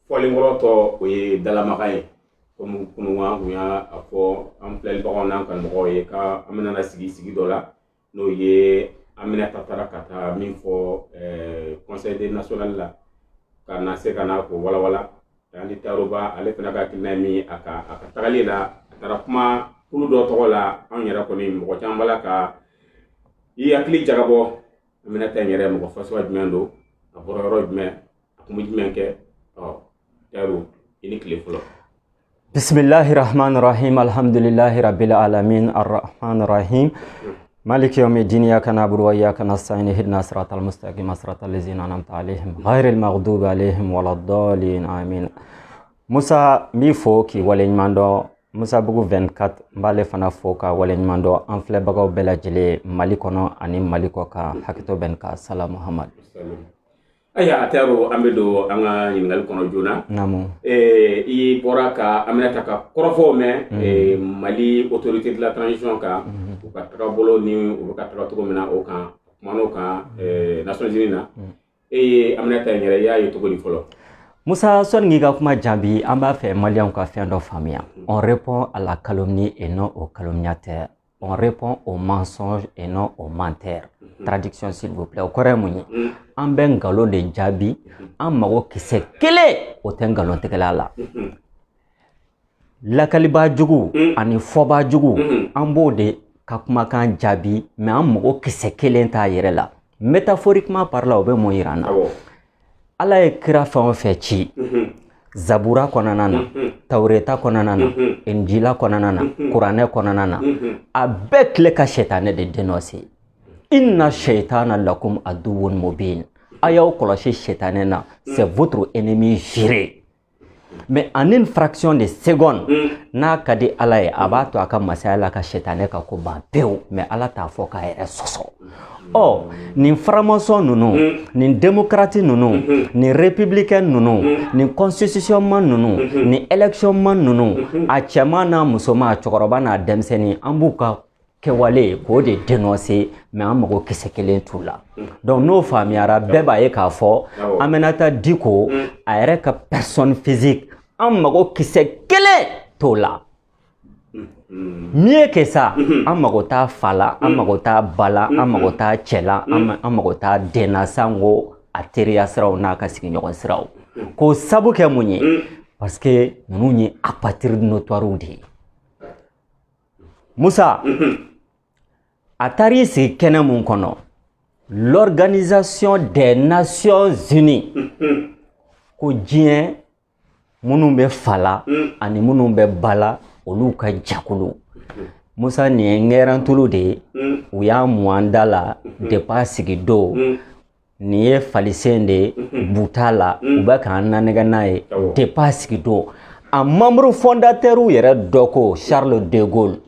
Fɔlenkɔrɔ tɔ, o ye dalamaga ye. Komi kunun an kun y'a fɔ an filɛlibagaw n'an kanubagaw ye ka an bɛna sigi sigi dɔ la, n'o ye Aminata taara ka taa min fɔ Conseil des national la, ka na se ka na k'o walawala. Ani Taroba, ale fana ka hakilina ye min ye a ka tagali la, a taara kuma kulu dɔ tɔgɔ la. Anw yɛrɛ kɔni, mɔgɔ caman b'a la ka i hakili jagabɔ: Aminata in yɛrɛ, mɔgɔ fasuguya jumɛn don? A bɔra yɔrɔ jumɛn? A kun bɛ jumɛn kɛ? Ɔ Tayiru, i ni tile fɔlɔ. بسم الله الرحمن الرحيم، الحمد لله رب العالمين، الرحمن الرحيم، مالك يوم الدين، إياك نعبد وإياك نستعين، اهدنا الصراط المستقيم، صراط الذين أنعمت عليهم، غير المغضوب عليهم ولا الضالين، آمين. Musa, n b'i fo k'i waleɲuman dɔn. Musa Bugu 24, n b'ale fana fo ka waleɲuman dɔn. An filɛbagaw bɛɛ lajɛlen, Mali kɔnɔ ani Mali kɔ kan, hakɛto bɛ nin kan. Sala Muhamad. Ayiwa, a Tayiru, an bɛ don an ka ɲininkali kɔnɔ joona. Naamu. I bɔra ka Aminata ka kɔrɔfɔw mɛn Mali autorité de la transition kan, u ka tagabolo ni u bɛ ka taga cogo min na, o kan kuman'o kan Nations Unies na. E ye Aminata in yɛrɛ, i y'a ye cogo di fɔlɔ? Musa, sɔnni k'i ka kuma jaabi, an b'a fɛ Maliyɛnw ka fɛn dɔ faamuya. On répond à la calomnie et non au calomniateur. On répond au mensonge et non au menteur. Traduction, s'il vous plaît. O kɔrɔ ye mun ye? An bɛ nkalon de jaabi, an mago kisɛ kelen o tɛ nkalontigɛla la. Lakalibaa jugu ani fɔbaa jugu, an b'o de ka kumakan jaabi, mais an mago kisɛ kelen t'a yɛrɛ la. Métaphoriquement parlant, o bɛ mun yira an na? Ala ye kira fɛn o fɛn ci, Zabura kɔnɔna na, Tawureta kɔnɔna na, Injila kɔnɔna na, Kuranɛ kɔnɔna na, a bɛɛ tile ka sɛtanɛ de dénoncer: إن الشيطان لكم عدو مبين. A y'aw kɔlɔsi sɛtanɛ na, c'est votre ennemi juré. Mais en une fraction de seconde, n'a ka di Ala ye, a b'a to a ka masaya la ka sɛtanɛ ka ko ban pewu. Mais Ala t'a fɔ k'a yɛrɛ sɔsɔ. Ɔ nin franc-maçon ninnu, nin démocrate ninnu, nin républicain ninnu, nin constitution man ninnu, nin élection man ninnu, a cɛman n'a musoman, a cɛkɔrɔba n'a denmisɛnnin, an b'u ka kɛwale k'o de dénoncer, mais an mago kisɛ kelen t'u la. Donc n'o faamuyara, bɛɛ b'a ye k'a fɔ Aminata Diko, a yɛrɛ ka personne physique, an mago kisɛ kelen t'o la. Mieux que ça, an mago t'a fa la, an mago t'a ba la, an mago t'a cɛ la, an mago t'a den na, sango a teriya siraw n'a ka sigiɲɔgɔn siraw. K'o sabu kɛ mun ye? Parce que ninnu ye apatrides notoires de ye. Musa, a taar'i sigi kɛnɛ mun kɔnɔ? L'Organisation des Nations Unies. Ko diɲɛ minnu bɛ fa la ani minnu bɛ ba la, olu ka jɛkulu. Musa, nin ye ŋɛrɛntulu de ye, u y'a mun an da la depuis a sigi don. Nin ye falisen de ye, bu t'a la, u bɛ k'an nanɛgɛ n'a ye depuis a sigi don. A membre fondateur yɛrɛ dɔ ko Charles de Gaulle,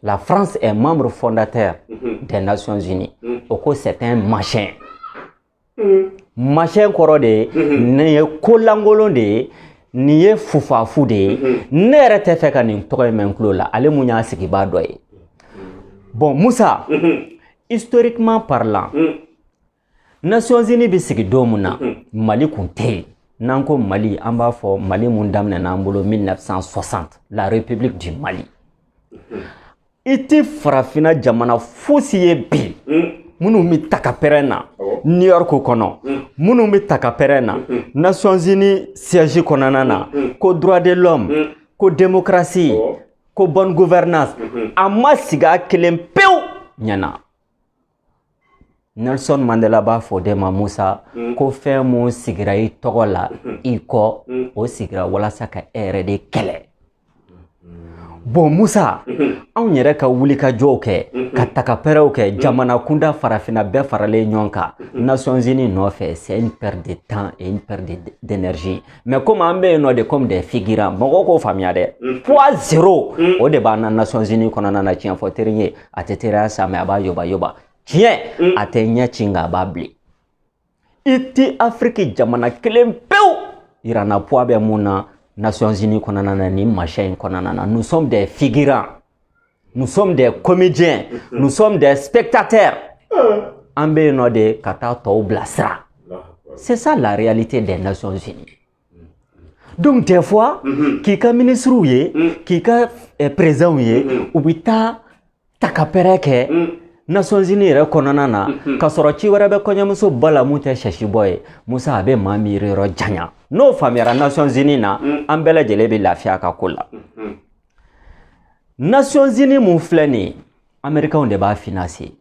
la France est membre fondateur des Nations Unies. O ko c'est un machin. Machin kɔrɔ de ye nin ye ko lankolon de ye, nin ye fufafu de ye. Ne yɛrɛ tɛ fɛ ka nin tɔgɔ in mɛn n tulo la, ale mun y'a sigibaa dɔ ye. Bon Musa, historiquement parlant, Nations Unies bɛ sigi don min na, Mali kun tɛ yen. N'an ko Mali, an b'a fɔ Mali mun daminɛna an bolo 1960, la République du Mali. I ti farafinna jamana fosi ye bi minnu bɛ takapɛrɛn na New York kɔnɔ, minnu bɛ takapɛrɛn na Nations Unies siège kɔnɔna na, ko droit de l'homme, ko démocratie, ko bonne gouvernance. A ma sigi a kelen pewu ɲɛna. Nelson Mandela b'a fɔ de ma, Musa, ko fɛn mun sigira i tɔgɔ la i kɔ, o sigira walasa ka e yɛrɛ de kɛlɛ. Bon Musa, anw yɛrɛ ka wulikajɔw kɛ ka takapɛrɛw kɛ jamana kunda, farafinna bɛɛ faralen ɲɔgɔn kan Nations Unies nɔfɛ, c'est une perte de temps et une perte d'énergie. Mais comme an bɛ yen nɔ de comme des figurants, mɔgɔw k'o faamuya dɛ, poids zéro o de b'an na Nations Unies kɔnɔna na. Tiɲɛ fɔ teri ye, a tɛ teriya sa, mais a b'a yoba yoba. Tiɲɛ a tɛ ɲɛ ci, nka a b'a bilen. I ti Afiriki jamana kelen pewu yirana poids bɛ mun na Nations Unies kɔnɔna na, nin machin in kɔnɔna na. Nous sommes des figurants, nous sommes des comédiens, nous sommes des spectateurs. An bɛ yen nɔ de ka taa tɔw bilasira. C'est ça la réalité des Nations Unies. Donc des fois, k'i ka ministres ye, k'i ka présidents ye, u bɛ taa takapɛrɛ kɛ Nations Unies yɛrɛ kɔnɔna na, ka sɔrɔ ci wɛrɛ bɛ kɔɲɔmuso ba la mun tɛ sɛsi bɔ ye. Musa, a bɛ maa miiri yɔrɔ janya. N'o faamuyara Nations Unies na, an bɛɛ lajɛlen bɛ lafiya ka ko la. Nations Unies mun filɛ nin ye, Américains de b'a financer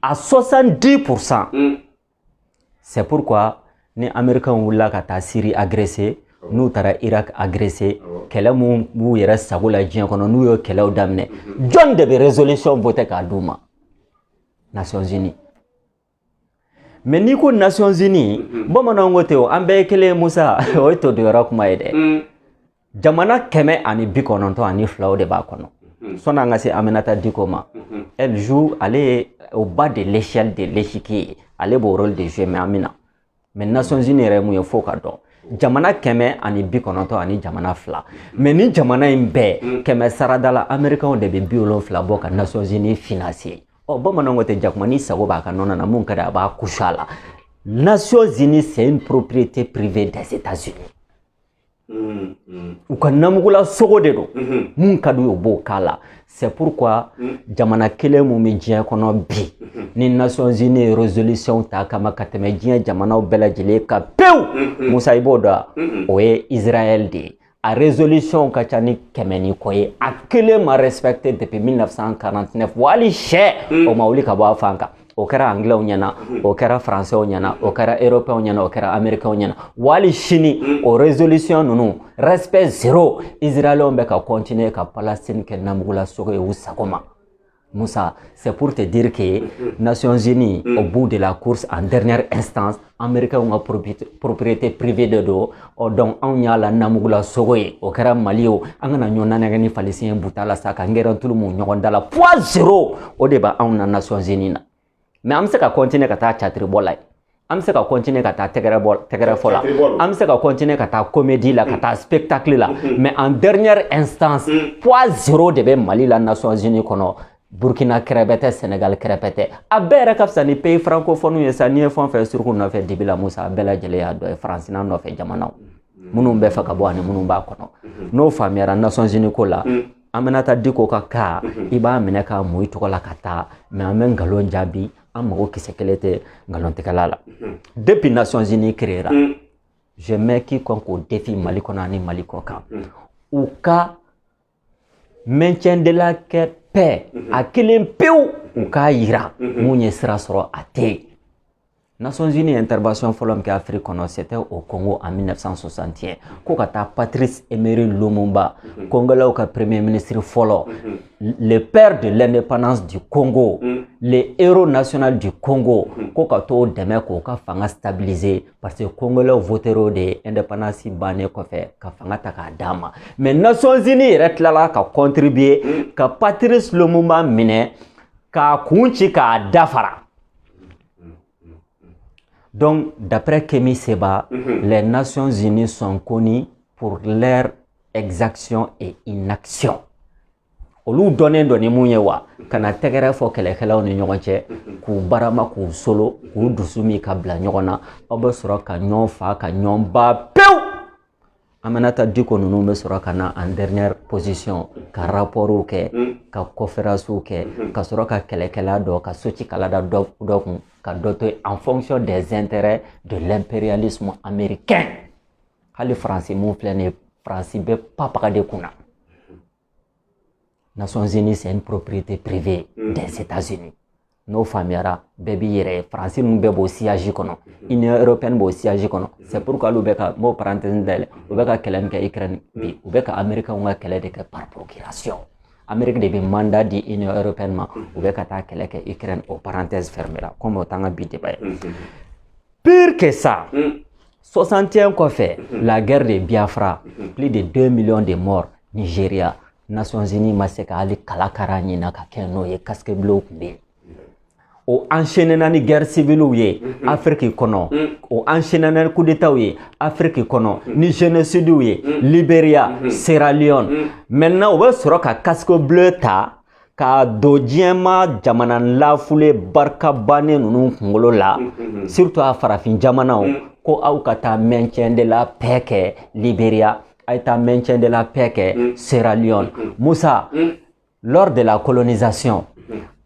à 70%. C'est pourquoi ni Américains wulila ka taa Syrie agresser, n'u taara Irak agresser, kɛlɛ mun b'u yɛrɛ sago la diɲɛ kɔnɔ, n'u y'o kɛlɛw daminɛ, jɔn de bɛ résolution voter k'a d'u ma? Nations Unies. Mais n'i ko Nations Unies, bamananw ko ten o, an bɛɛ ye kelen ye. Musa, o ye todonyɔrɔ kuma ye dɛ. Jamana 192 de b'a kɔnɔ. Sɔnni an ka se Aminata Diko ma, elle joue, ale ye au bas de l'échelle de l'échiquier ye, ale b'o rôle de jouer. Mais an bɛna, mais Nations Unies yɛrɛ ye mun ye f'o ka dɔn. Jamana 192, mais ni jamana in bɛɛ, 100 sarada la, Américains de bɛ 70 bɔ ka Nations Unies financer. Ɔ, bamananw ko ten, jakuma ni sago b'a ka nɔnɔ na, mun ka di a b'a kusu a la. Nations Unies, c'est une propriété privée des États-Unis. U ka namugula sogo de don, mun ka d'u ye, u b'o k'a la. C'est pourquoi jamana kelen mun bɛ diɲɛ kɔnɔ bi ni Nations Unies ye résolution ta kama ka tɛmɛ diɲɛ jamanaw bɛɛ lajɛlen kan pewu, Musa, i b'o dɔn, o ye Israël de ye. A résolution ka ca ni 100 ni kɔ ye, a kelen ma respecté depuis 1949. Wa hali sɛ o ma wuli ka bɔ a fan kan. O kɛra Anglais ɲɛna, o kɛra Français ɲɛna, o kɛra Européens ɲɛna, o kɛra Américains ɲɛna. Wa hali sini, o résolution ninnu, respect zéro. Israéliens bɛ ka continuer ka Palestine kɛ namugula sogo ye u sago ma. Moussa, c'est pour te dire que Nations Unies, au bout de la course, en dernière instance, Américains ka propriété privée de don. Ɔ, donc anw y'a la namugula sogo ye, o kɛra Mali ye o, an kana ɲɔgɔn nanɛgɛ ni falisi buta la sa, ka ngɛrɛ tulu mun ɲɔgɔn da la. Poids zéro, o de b'anw na Nations Unies na. Mais an bɛ se ka continuer ka taa catiri bɔ la yen, an bɛ se ka continuer ka taa tɛgɛrɛ bɔ tɛgɛrɛ fɔ la, an bɛ se ka continuer ka taa comédie la, ka taa spectacle la, mais en dernière instance, poids zéro de bɛ Mali la Nations Unies kɔnɔ. Burkina kɛrɛfɛ tɛ, Sénégal kɛrɛfɛ tɛ, a bɛɛ yɛrɛ ka fisa ni pays francophone ye sa. N'i ye fɛn fɛn suruku nɔfɛ dibi la, Musa, a bɛɛ lajɛlen y'a dɔ ye Faransi n'a nɔfɛ jamanaw minnu bɛ fɛ ka bɔ ani minnu b'a kɔnɔ. N'o faamuyara Nations Unies ko la, Aminata Diko ka cas, i b'a minɛ k'a mun i tɔgɔ la ka taa. Mais an bɛ nkalon jaabi, an mago kisɛ kelen tɛ nkalontigɛla la. Depuis Nations Unies créera, je mets quiconque au défi, Mali kɔnɔ ani Mali kɔ kan, u ka maintien de la paix a kelen pewu, u k'a yira mun ye sira sɔrɔ, a tɛ yen. Nations Unies intervention fɔlɔ min kɛ Afrique kɔnɔ, c'était au Congo en 1961, ko ka taa Patrice Emery Lumumba, Congolais ka premier ministre fɔlɔ, le père de l'indépendance du Congo, le héros national du Congo, ko ka t'o dɛmɛ k'o ka fanga stabiliser, parce que Congolais voter'o de indépendance bannen kɔfɛ ka fanga ta k'a d'a ma. Mais Nations Unies yɛrɛ tilala ka contribuer ka Patrice Lumumba minɛ k'a kun ci k'a dafara. Donc, d'après Kemi Seba, les Nations Unies sont connues pour leur exaction et inaction. Olu dɔnnen dɔ ni mun ye wa, ka na tɛgɛrɛ fɔ kɛlɛkɛlaw ni ɲɔgɔn cɛ, k'u barama, k'u solo, k'u dusu min ka bila ɲɔgɔn na, aw bɛ sɔrɔ ka ɲɔgɔn fa ka ɲɔgɔn ba pewu. Aminata Diko ninnu bɛ sɔrɔ ka na en dernière position, ka rapportw kɛ, ka conférencew kɛ, ka sɔrɔ ka kɛlɛkɛla dɔ ka soci kala da dɔ dɔ kun, ka dɔ to en fonction des intérêts de l'impérialisme américain. Hali Faransi mun filɛ nin ye, Faransi bɛ papaga de kunna. Nations Unies, c'est une propriété privée des États-Unis. N'o faamuyara, bɛɛ b'i yɛrɛ ye. Faransi ninnu bɛɛ b'o sillage kɔnɔ, Union européenne b'o sillage kɔnɔ. C'est pourquoi olu bɛ ka, n b'o parenthèse dayɛlɛ, u bɛ ka kɛlɛ min kɛ Ukraine bi, u bɛ ka Américains ka kɛlɛ de kɛ par procuration. Amérique de bɛ mandat di Union européenne ma, u bɛ ka taa kɛlɛ kɛ Ukraine. O parenthèse fermée la, comme o t'an ka bi débat ye. Pire que ça, 61 kɔfɛ, la guerre de Biafra, plus de 2 millions de morts Nigeria, Nations Unies ma se ka hali kala kara ɲina ka kɛ n'o ye. Casque bleu tun bɛ yen. O enchaîné na ni guerre civile ye Afrique kɔnɔ, o enchaîné na ni coup d'état ye Afrique kɔnɔ, ni génocide ye Libéria, Sierra Leone. Maintenant, u bɛ sɔrɔ ka casque bleu ta k'a don diɲɛma jamana lafule barika bannen ninnu kunkolo la, surtout a farafin jamanaw, ko aw ka taa maintien de la paix kɛ Libéria. A ye taa maintien de la paix kɛ Sierra Leone. Musa, lors de la colonisation,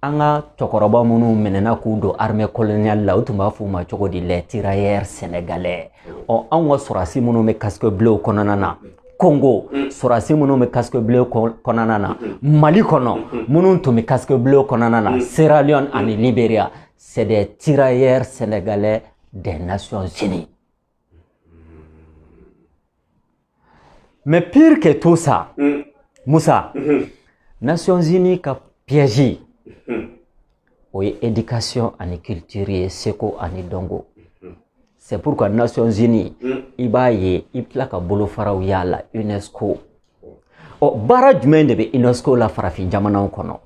an ka cɛkɔrɔba minnu minɛna k'u don armée coloniale la, u tun b'a f'u ma cogo di? Les tirailleurs sénégalais. Ɔ, anw ka sɔrɔdasi minnu bɛ casque bleu kɔnɔna na Congo, sɔrɔdasi minnu bɛ casque bleu kɔnɔna na Mali kɔnɔ, minnu tun bɛ casque bleu kɔnɔna na Sierra Leone ani Libéria, c'est des tirailleurs sénégalais des Nations Unies. Mais pire que tout ça, Moussa, Nations Unies ka piège o ye éducation ani culture ye, seko ani dɔnko. C'est pourquoi Nations Unies, i b'a ye, i bɛ tila ka bolofaraw y'a la, UNESCO. Ɔ, baara jumɛn de bɛ UNESCO la farafin jamanaw kɔnɔ?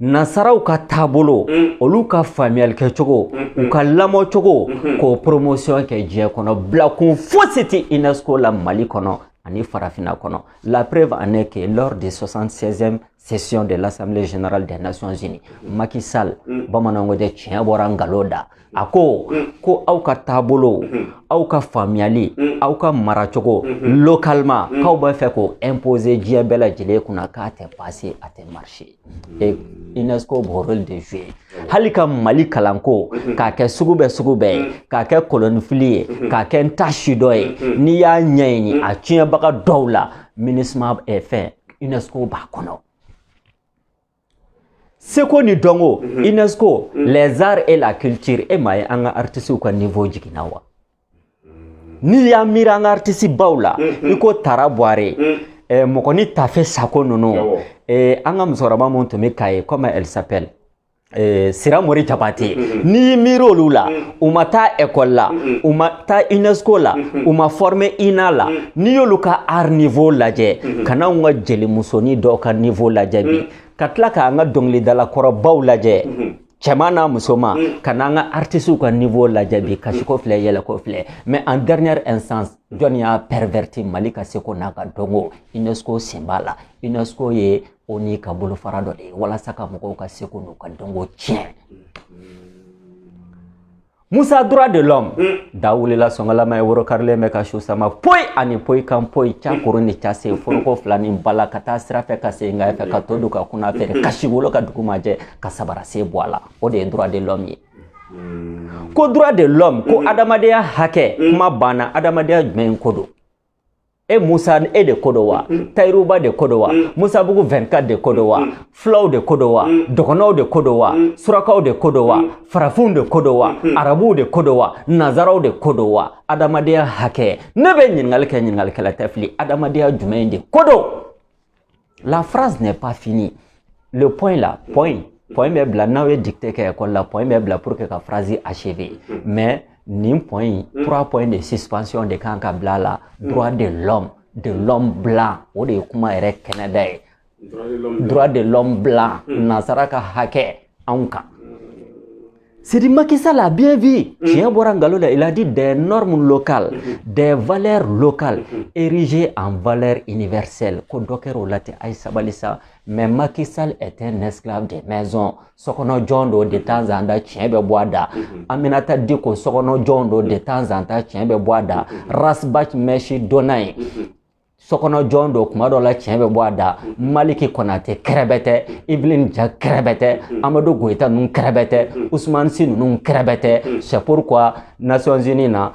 Nasaraw ka taabolo, olu ka faamuyali kɛcogo, u ka lamɔcogo, k'o promotion kɛ diɲɛ kɔnɔ. Bilakun fosi tɛ UNESCO la Mali kɔnɔ ani farafinna kɔnɔ. La preuve en est que lors de 76e session de l'Assemblée générale des Nations Unies, Macky Sall, bamananw ko tɛ, tiɲɛ bɔra nkalon da, a ko ko aw ka taabolo, aw ka faamuyali, aw ka maracogo localement, k'aw b'a fɛ k'o imposer diɲɛ bɛɛ lajɛlen kunna, k'a tɛ passer, a tɛ marcher. Et UNESCO b'o rôle de jouer. Hali ka Mali kalanko k'a kɛ sugu bɛɛ sugu bɛɛ ye, k'a kɛ kolonifili ye, k'a kɛ n ta si dɔ ye, n'i y'a ɲɛɲini a tiɲɛbaga dɔw la, MINUSMA fɛn UNESCO b'a kɔnɔ. Seko ni dɔnko, UNESCO, les arts et la culture. E m'a ye an ka artistes ka niveau jiginna wa? N'i y'a miiri an ka artiste baw la, i ko Tara Buare, Mɔgɔni Tafe Sako ninnu, an ka musokɔrɔba mun tun bɛ Kaye, comment elle s'appelle, Sira Mori Jabate, n'i y'i miiri olu la, u ma taa école la, u ma taa UNESCO la, u ma former INA la. N'i y'olu ka art niveau lajɛ, ka n'anw ka jelimusonin dɔw ka niveau lajɛ bi, ka tila k'an ka dɔnkilidalakɔrɔbaw lajɛ, cɛman n'a musoman, ka n'an ka artistes ka niveau lajɛ bi, kasiko filɛ, yɛlɛko filɛ. Mais en dernière instance, jɔnni y'a perverti Mali ka seko n'a ka dɔnko? UNESCO sen b'a la. UNESCO ye ONU ka bolofara dɔ de ye walasa ka mɔgɔw ka seko n'u ka dɔnko tiɲɛ. Musa, droit de l'homme, da wulila sɔngɔlama ye, woro karilen bɛ ka su sama poyi ani poyi kan poyi, ca koro ni ca se foroko fila ni bala ka taa sira fɛ, ka sen ka fɛ ka to don ka kunna feere, ka si wolo ka dugu ma jɛ, ka sabara se bɔ a la. O de ye droit de l'homme ye. Ko droit de l'homme, ko adamadenya hakɛ, kuma banna. Adamadenya jumɛn ko don? E Musa, e de ko don wa? Tayiruba de ko don wa? Musabugu 24 de ko don wa? Fulaw de ko don wa? Dɔgɔnɔw de ko don wa? Surakaw de ko don wa? Farafinw de ko don wa? Arabuw de ko don wa? Nanzaraw de ko don wa? Adamadenya hakɛ, ne bɛ ɲininkali kɛ, ɲininkalikɛla tɛ fili. Adamadenya jumɛn de ko don? La phrase n'est pas finie. Le point là, point, point bɛ bila n'aw ye dictée kɛ école la, point bɛ bila pour que ka phrase achever. Mais nin point in, trois points de suspension de kan ka bila a la. Droit de l'homme, de l'homme blanc, o de ye kuma yɛrɛ kɛnɛda ye. Droit de l'homme blanc, nansara ka hakɛ anw kan. Sidi, Macky Sall a bien vu. Tiɲɛ bɔra nkalon la. Il a dit des normes locales, des valeurs locales érigées en valeurs universelles. Ko dɔ kɛra o la ten, a ye sabali sa. Mais Macky Sall est un esclave de maison. Sokɔnɔ jɔn don, de temps en temps tiɲɛ bɛ bɔ a da. Aminata Diko, sokɔnɔ jɔn don, de temps en temps tiɲɛ bɛ bɔ a da. Ras Bath mèche donna ye, sokɔnɔ jɔn don, kuma dɔ la tiɲɛ bɛ bɔ a da. Maliki Konate kɛrɛbɛtɛ, Evelyne Dia kɛrɛbɛtɛ, Amadu Goyita ninnu kɛrɛbɛtɛ, Ousmane Sy ninnu kɛrɛbɛtɛ. C'est pourquoi Nations Unies na,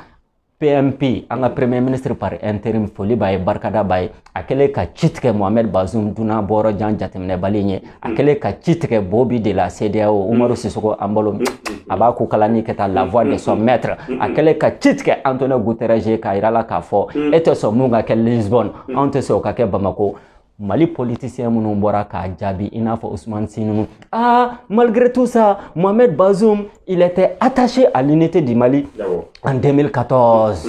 PMP, an ka premier ministre par intérim, foli b'a ye, barikada b'a ye, a kɛlen ka ci tigɛ Mohamed Bazoum, dunan bɔyɔrɔ jan jateminɛbali ye, a kɛlen ka ci tigɛ Bobi de la CEDEAO, Umaru Sissoco Embaló, a b'a ko kalani kɛ tan, la voix de son maître, a kɛlen ka ci tigɛ Antonio Guterres ye, k'a yira la k'a fɔ e tɛ sɔn mun ka kɛ Lisbonne, anw tɛ sɔn o ka kɛ Bamako. Mali politicien minnu bɔra k'a jaabi, i n'a fɔ Ousmane Sy ninnu, ah, malgré tout ça, Mohamed Bazoum, il était attaché à l'unité du Mali en 2014.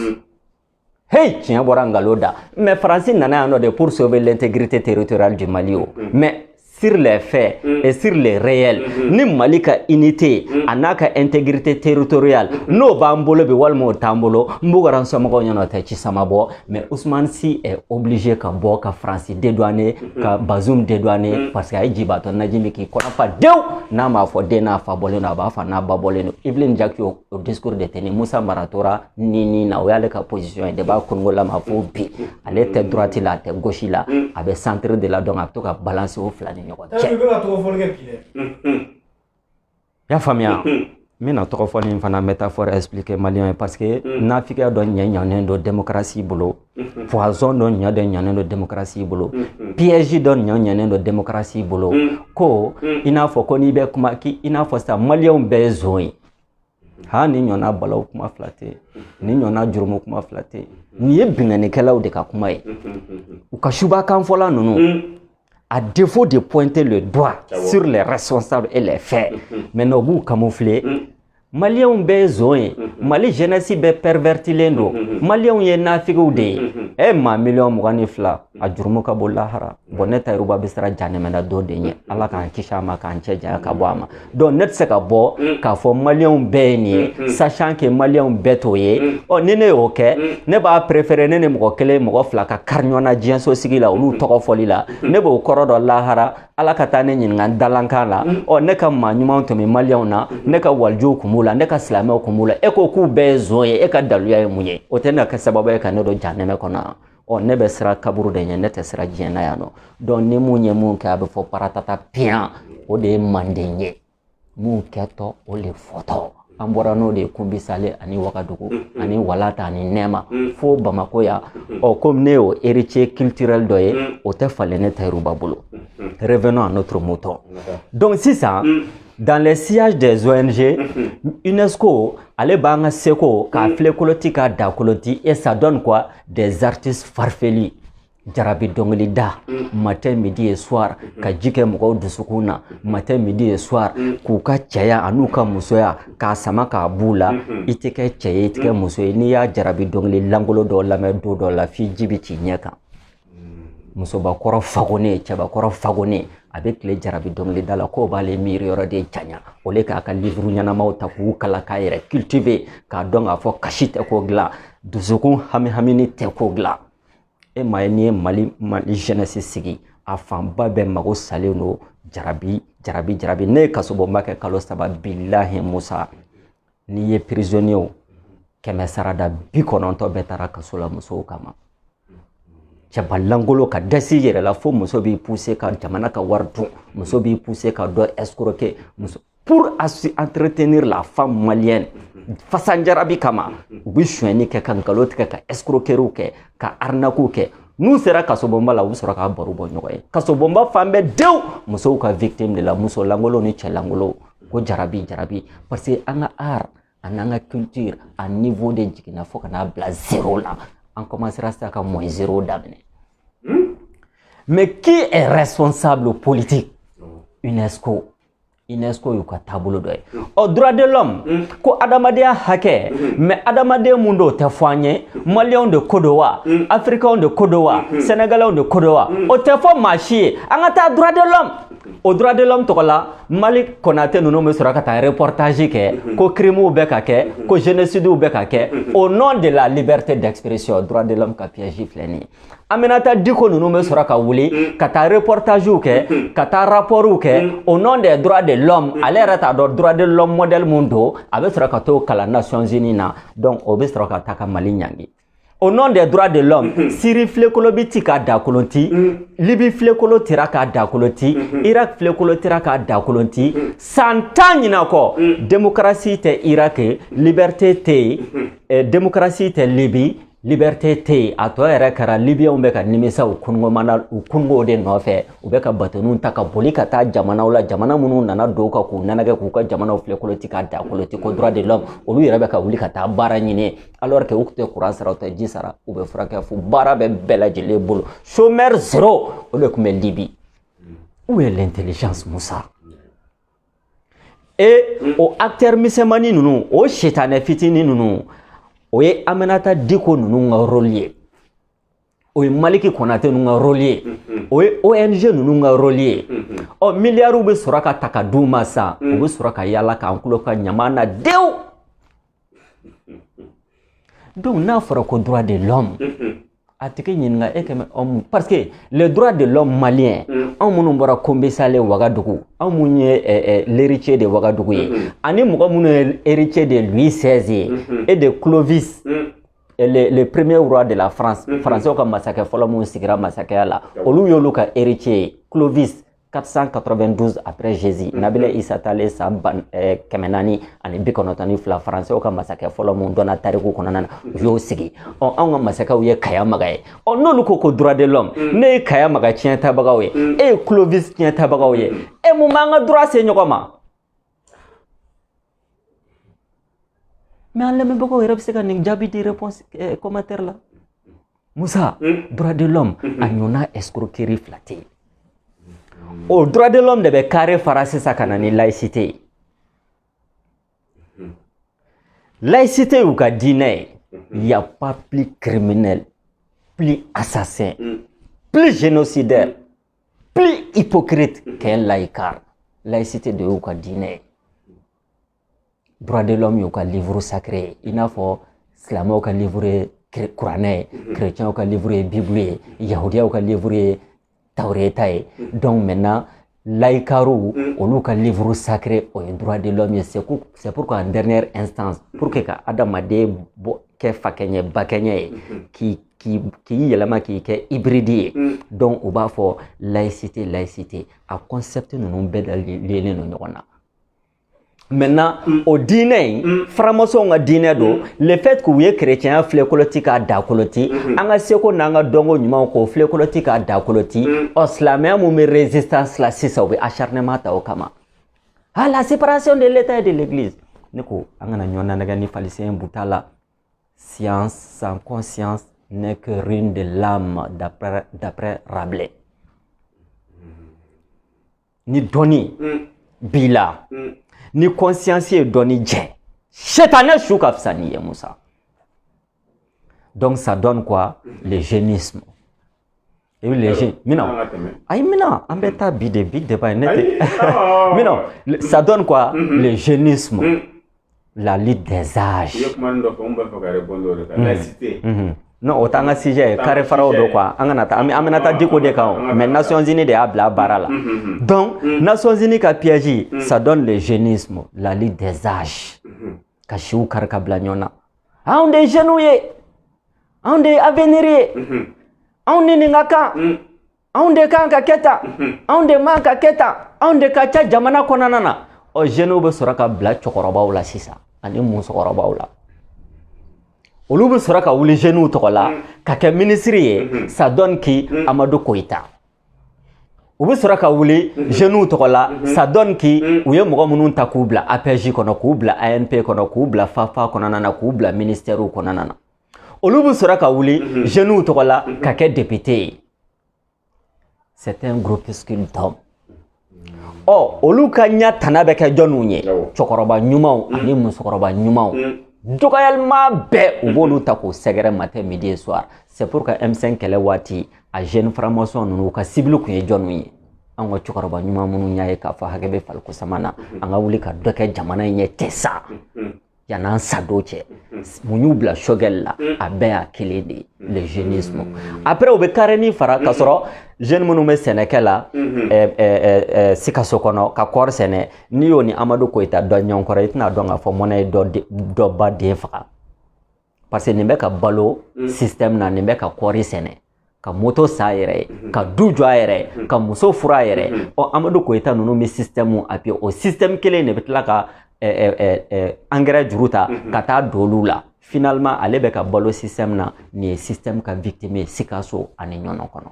Hey, tiɲɛ bɔra nkalon da. Mais Faransi nana yan nɔ de pour sauver l'intégrité territoriale du Mali o. Mais sur les faits et sur les réels, ni Mali ka unité a n'a ka intégrité territoriale, n'o b'an bolo bi walima o t'an bolo, n b'u ka somɔgɔw ɲɛna, o tɛ ci sama bɔ. Mais Ousmane Sy est obligé ka bɔ ka Faransi dédouaner, ka Bazoum dédouaner, parce que a ye jibatɔ naji min k'i kɔnɔ fa dewu, n'a m'a fɔ den n'a fa bɔlen don, a b'a fɔ n'a ba bɔlen don. Evelyne Diack y'o discours de tenu. Moussa Mara tora ni na, o y'ale ka position ye de b'a Congo la ma fo bi. Ale tɛ droite la, a tɛ gauche la, a bɛ centre de la. Donc a bɛ to ka balancer o fila ni ɲɔgɔn cɛ. I bɛ ka tɔgɔ fɔli kɛ bi dɛ. I y'a faamuya? N bɛna tɔgɔ fɔli in fana métaphore expliquer malien ye, parce que nafigiya dɔ ɲɛ ɲanen don démocratie bolo, poison dɔ ɲɛ dɔ ɲanen don démocratie bolo, piège dɔ ɲɛ ɲanen don démocratie bolo, ko i n'a fɔ ko n'i bɛ kuma k'i i n'a fɔ sisan maliyɛnw bɛɛ ye zon ye. Ha, ni ɲɔgɔnna balaw kuma fila tɛ yen, ni ɲɔgɔnna jurumu kuma fila tɛ yen. Nin ye binkannikɛlaw de ka kuma ye, u ka subakan fɔla ninnu. À défaut de pointer le doigt sur les responsables et les faits, maintenant u b'u camoufler. Maliyɛnw bɛɛ ye zon ye, Mali jeunesse bɛɛ pervertilen don, maliyɛnw ye nafigiw de ye. E maa 22 miliyɔn, a jurumu ka bon lahara. Bon, ne Tayiruba bɛ siran janɛmɛ don de ɲɛ. Ala k'an kisi a ma, k'an cɛ janya ka bɔ a ma. Donc ne tɛ se ka bɔ k'a fɔ maliyɛnw bɛɛ ye nin ye, sachant que maliyɛnw bɛɛ t'o ye. Ɔ, ni ne y'o kɛ, ne b'a préférer ne ni mɔgɔ kelen, mɔgɔ fila ka kari ɲɔgɔn na diɲɛso sigi la olu tɔgɔ fɔli la. Ne b'o kɔrɔ dɔn. Lahara, Ala ka taa ne ɲininka n dalankan la. Ɔ, ne ka maa ɲumanw tun bɛ maliyɛnw na, ne ka walijuw kun b'u la, ne ka silamɛw kun b'u la. E ko k'u bɛɛ ye zon ye, e ka daluya ye mun ye? O tɛ ne ka kɛ sababu ye ka ne don janɛmɛ kɔnɔ. Ɔ, ne bɛ siran kaburu de ɲɛ, ne tɛ siran diɲɛ na yan nɔ. Donc ni mun ye mun kɛ, a bɛ fɔ paratata piyan, o de ye manden ye. Mun kɛtɔ, o de fɔtɔ. An bɔra n'o de ye Kunbisale ani Wagadugu ani Walata ani Nɛma fo Bamako yan. Ɔ, komi ne y'o héritier culturel dɔ ye, o tɛ falen ne Tayiruba bolo. Revenons à notre mouton. Donc sisan, dans les sillages des ONG, UNESCO ale b'an ka seko k'a filekoloti, k'a dakoloti, et ça donne quoi? Des artistes farfelus. Jarabi dɔnkilida matin, midi et soir, ka ji kɛ mɔgɔw dusukun na matin, midi et soir, k'u ka cɛya an'u ka musoya k'a sama k'a b'u la. I tɛ kɛ cɛ ye, i tɛ kɛ muso ye. N'i y'a jarabi dɔnkili langolo dɔw lamɛn don dɔ la, f'i ji bɛ ci ɲɛ kan. Musobakɔrɔ fagonen, cɛbakɔrɔ fagonen, a bɛ tile jarabi dɔnkilida la k'o b'ale miiri yɔrɔ de janya o le k'a ka livre ɲɛnamaw ta k'u kalan, k'a yɛrɛ cultiver, k'a dɔn k'a fɔ kasi tɛ ko dilan, dusukun hami hamini tɛ ko dilan. E maa ye, n'i ye Mali jeunesse sigi, a fanba bɛɛ mago salen don jarabi, jarabi, jarabi. Ne ye kasobonba kɛ kalo 3. Bilahi Musa, n'i ye prisonnier 100 sarada, 90 bɛɛ taara kaso la musow kama. Cɛba langolo ka dɛsɛ i yɛrɛ la fo muso b'i pousser ka jamana ka wari dun, muso b'i pousser ka dɔ escroquer, muso pour entretenir la femme malienne. Fasanjarabi kama, u bɛ sonyɛni kɛ, ka nkalon tigɛ, ka escroquerie kɛ, ka arnaque kɛ. N'u sera kasobonba la, u bɛ sɔrɔ k'a baro bɔ ɲɔgɔn ye. Kasobonba fan bɛɛ denw, musow ka victime de la, muso langolo ni cɛ langolo ko jarabi, jarabi, parce que an ka art ani an ka culture a niveau de jiginna fo ka n'a bila zéro la. An commencera sisan ka moins zéro daminɛ. Mais qui est responsable politique? UNESCO. UNESCO y'u ka taabolo dɔ ye. Ɔ, droit de l'homme ko adamadenya hakɛ, mais adamaden mun don, o tɛ fɔ an ye. Maliyɛnw de ko don wa, africains de ko don wa, sénégalais de ko don wa, o tɛ fɔ maa si ye. An ka taa droit de l'homme, o droit de l'homme tɔgɔ la, Mali Konate ninnu bɛ sɔrɔ ka taa reportage kɛ ko crimes bɛ ka kɛ, ko génocide bɛ ka kɛ, au nom de la liberté d'expression. Droit de l'homme ka piège filɛ nin ye. Aminata Diko ninnu bɛ sɔrɔ ka wuli ka taa reportage kɛ, ka taa rapports kɛ au nom des droits de l'homme. Ale yɛrɛ t'a dɔn droit de l'homme modèle mun don. A bɛ sɔrɔ ka t'o kalan Nations Unies na. Donc o bɛ sɔrɔ ka taa ka Mali ɲangi au nom des droits de l'homme. Syrie filekolo bɛ ci k'a dakolon ti, Libye filekolo tira k'a dakolon ti, Irak filekolo tira k'a dakolon ti. San 10 ɲinan kɔ, démocratie tɛ Irak, liberté tɛ yen, démocratie tɛ Libye, liberté tɛ yen. A tɔ yɛrɛ kɛra libiyɛnw bɛ ka nimisa u kungo u kungow de nɔfɛ. U bɛ ka batoniw ta ka boli ka taa jamanaw la, jamana minnu nana don kan k'u nɛnɛgɛ, k'u ka jamanaw filɛkolo ti k'a dakolo ti, ko droit de l'homme. Olu yɛrɛ bɛ ka wuli ka taa baara ɲini, alors que u tɛ courant sara, u tɛ ji sara, u bɛ furakɛ fu, baara bɛ bɛɛ lajɛlen bolo, chômeur zéro. O de tun bɛ Libi. Où est l'intelligence, Musa? Et o acteur misɛnmanin ninnu, o sitanɛ fitinin ninnu, o ye Aminata Diko ninnu ka rôle ye, o ye Maliki Konate ninnu ka rôle ye, o ye ONG ninnu ka rôle ye. Ɔ, miliyariw bɛ sɔrɔ ka ta ka d'u ma sa, u bɛ sɔrɔ ka yala k'an tulo ka ɲama na dewu. Donc n'a fɔra ko droit de l'homme, a tigi ɲininka e kɛmɛ homme, parce que le droit de l'homme malien, anw minnu bɔra Kombisale Wagadugu, anw minnu ye l'héritier de Wagadugu ye, ani mɔgɔ minnu ye héritier de Louis XVI ye et de Clovis. le premier roi de la France, Français ka masakɛ fɔlɔ mun sigira masakɛya la, olu y'olu ka héritier ye, Clovis, 492 après Jésus. Nabila Isa talen san 492, Français ka masakɛ fɔlɔ mun dɔnna tariku kɔnɔna na, u y'o sigi. Ɔ, anw ka masakɛw ye Kaya Maga ye. Ɔ, n'olu ko ko droit de l'homme, ne ye Kaya Maga tiɲɛ tabagaw ye, e ye Clovis tiɲɛ tabagaw ye, e mun b'an ka droit se ɲɔgɔn ma? Mais an lamɛnbagaw yɛrɛ bɛ se ka nin jaabi di réponse commentaire la. Musa, droit de l'homme a ɲɔgɔnna escroquerie fila tɛ yen. O droit de l'homme de bɛ carré fara sisan ka na ni laïcité ye. Laïcité y'u ka diinɛ ye. Il y a pas plus criminel, plus assassin, plus génocidaire, plus hypocrite qu'un laïcard. Laïcité de y'u ka diinɛ ye. Droit de l'homme y'u ka livre sacré ye, i n'a fɔ silamɛw ka livre ye kuranɛ ye, chrétiens ka livre ye bible ye, yahudiyaw ka livre ye tawureta ye. Donc maintenant, laïcards, olu ka livre sacré, o ye droit de l'homme ye. C'est pourquoi en dernière instance, pour que ka adamaden bɔ kɛ fakɛɲɛ bakɛɲɛ ye, k'i yɛlɛma k'i kɛ hybride ye, donc u b'a fɔ laïcité. Laïcité a concept ninnu bɛɛ da liélen don ɲɔgɔn na. Maintenant, o diinɛ in, franc-maçon ka diinɛ don. Le fait k'u ye chrétien filekoloti k'a da koloti, an ka seko n'an ka dɔnko ɲumanw k'o filekoloti k'a da koloti. Ɔ, silamɛya mun bɛ résistance la sisan, u bɛ acharnement ta o kama. Ah, la séparation de l'État et de l'Église. Ne ko an kana ɲɔgɔn nanɛgɛ ni falisen buta la. Science sans conscience n'est que ruine de l'âme, d'après Rabelais. Ni dɔnni b'i la, ni conscience ye dɔnni jɛ, sɛtanɛ su ka fisa n'i ye, Musa. Donc ça donne quoi? Le jeunisme. Et le jeune mina, ayi, mina, an bɛ taa bi de, bi débat ne tɛ mina. Ça donne quoi? Le jeunisme, la lutte des âges. I ye kuma dɔ fɔ, n b'a fɛ ka répondre o de kan, laïcité. Non, o t'an ka sujet ye, carré faraw don quoi. An kana taa, an bɛna taa Diko de kan o, mais Nations Unies de y'a bila baara la. Donc Nations Unies ka piège, ça donne le jeunisme, la lutte des âges, ka siw kari ka bila ɲɔgɔn na. Anw de ye jeunes ye, anw de ye avenir ye, anw ni nin ka kan, anw de kan ka kɛ tan, anw de man ka kɛ tan, anw de ka ca jamana kɔnɔna na. Ɔ, jeunes bɛ sɔrɔ ka bila cɛkɔrɔbaw la sisan ani musokɔrɔbaw la. Olu bɛ sɔrɔ ka wuli jeunes tɔgɔ la ka kɛ ministre ye. Ça donne qui? Amadu Koyita. U bɛ sɔrɔ ka wuli jeunes tɔgɔ la, ça donne qui? U ye mɔgɔ minnu ta k'u bila APJ kɔnɔ, k'u bila ANP kɔnɔ, k'u bila FAFA kɔnɔna na, k'u bila ministère kɔnɔna na. Olu bɛ sɔrɔ ka wuli jeunes tɔgɔ la ka kɛ député ye. C'est un groupuscule d'hommes. Ɔ, olu ka ɲɛ tana bɛ kɛ jɔnniw ye? Cɛkɔrɔba ɲumanw ani musokɔrɔba ɲumanw. Dɔgɔyalima bɛɛ, u b'olu ta k'o sɛgɛrɛ matin, midi et soir. C'est pour que M5 kɛlɛ waati, a jeune franc-maçon ninnu, u ka cible kun ye jɔnniw ye? An ka cɛkɔrɔba ɲuman minnu y'a ye k'a fɔ hakɛ bɛ faliko sama na, an ka wuli ka dɔ kɛ jamana in ye tɛ sa yan'an sa don cɛ. Mun y'u bila Choguel la? A bɛɛ y'a kelen de ye, le jeunisme. Après, u bɛ carré fara k'a sɔrɔ jeune minnu bɛ sɛnɛkɛ la Sikaso kɔnɔ ka kɔɔri sɛnɛ, n'i y'o ni Amadu Koyita dɔn ɲɔgɔn kɔrɔ, i tɛna dɔn k'a fɔ mɔnɛ ye dɔ ba den faga, parce que nin bɛ ka balo système na, nin bɛ ka kɔɔri sɛnɛ, ka moto san a yɛrɛ ye, ka du jɔ a yɛrɛ ye, ka muso furu a yɛrɛ ye. Ɔ, Amadu Koyita ninnu bɛ système appuyer. O système kelen de bɛ tila ka engrais juru ta ka taa don olu la. Finalement, ale bɛ ka balo système na. Nin ye système ka victime ye Sikaso ani Ɲɔnɔ kɔnɔ.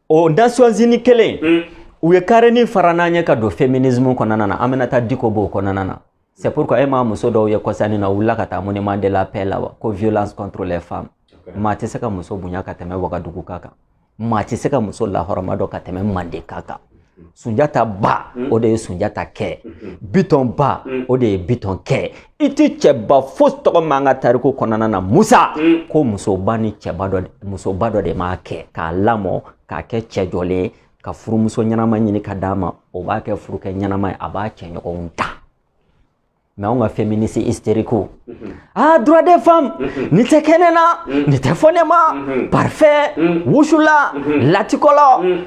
O Nations Unies kelen, u ye carré fara n'an ye ka don féminisme kɔnɔna na. An bɛna taa Diko b'o kɔnɔna na. C'est pourquoi e m'a muso dɔw ye kɔsannin na, u wulila ka taa monument de la paix la wa, ko violence contre les femmes. Maa tɛ se ka muso bonya ka tɛmɛ Wagadugu ka kan, maa tɛ se ka muso lahɔrɔma dɔn ka tɛmɛ Mandeka kan. Sunjata ba, o de ye Sunjata kɛ. Bitɔn ba, o de ye Bitɔn kɛ. I tɛ cɛba fosi tɔgɔ m'an ka tariku kɔnɔna na, Musa, ko musoba ni cɛba dɔ, musoba dɔ de m'a kɛ k'a lamɔ k'a kɛ cɛ jɔlen ye, ka furumuso ɲɛnama ɲini ka d'a ma, o b'a kɛ furukɛ ɲɛnama ye, a b'a cɛɲɔgɔnw ta. Mais anw ka féministe hystérique, ah, droit des femmes, nin tɛ kɛ ne na, nin tɛ fɔ ne ma, parfait, wusula, latikɔlɔ.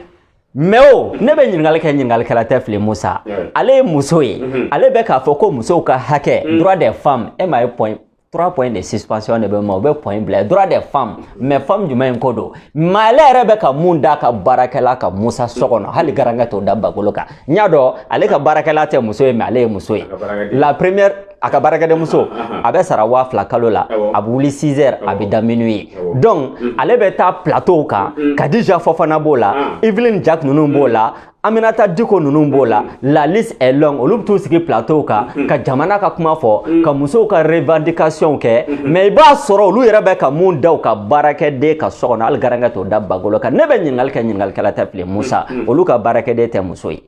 Mais o ne bɛ ɲininkali kɛ, ɲininkalikɛla tɛ fili. Musa, ale ye muso ye, ale bɛ k'a fɔ ko musow ka hakɛ, droit des femmes, e m'a ye point Trois points de suspension de bɛ ma, u bɛ point bila droit des femmes. Mais femme jumɛn in ko don? Mais ale yɛrɛ bɛ ka mun d'a ka baarakɛla ka Musa so kɔnɔ, hali garankɛ t'o da bagolo kan. N y'a dɔn ale ka baarakɛla tɛ muso ye, mais ale ye muso ye. La première, a ka baarakɛdenmuso, a bɛ sara 2000 kalo la, a bɛ wuli 6 heures, a bɛ da minuit. Donc ale bɛ taa plateau kan, Kadija Fofana b'o la, Evelyne Jack ninnu b'o la, Aminata Diko ninnu b'o la, la liste est longue. Olu bɛ t'u sigi plateau kan ka jamana ka kuma fɔ, ka musow ka revendication kɛ. Mais i b'a sɔrɔ olu yɛrɛ bɛ ka mun da u ka baarakɛden ka so kɔnɔ, hali garankɛ t'o da bagolo kan. Ne bɛ ɲininkali kɛ, ɲininkalikɛla tɛ fili Musa, olu ka baarakɛden tɛ muso ye.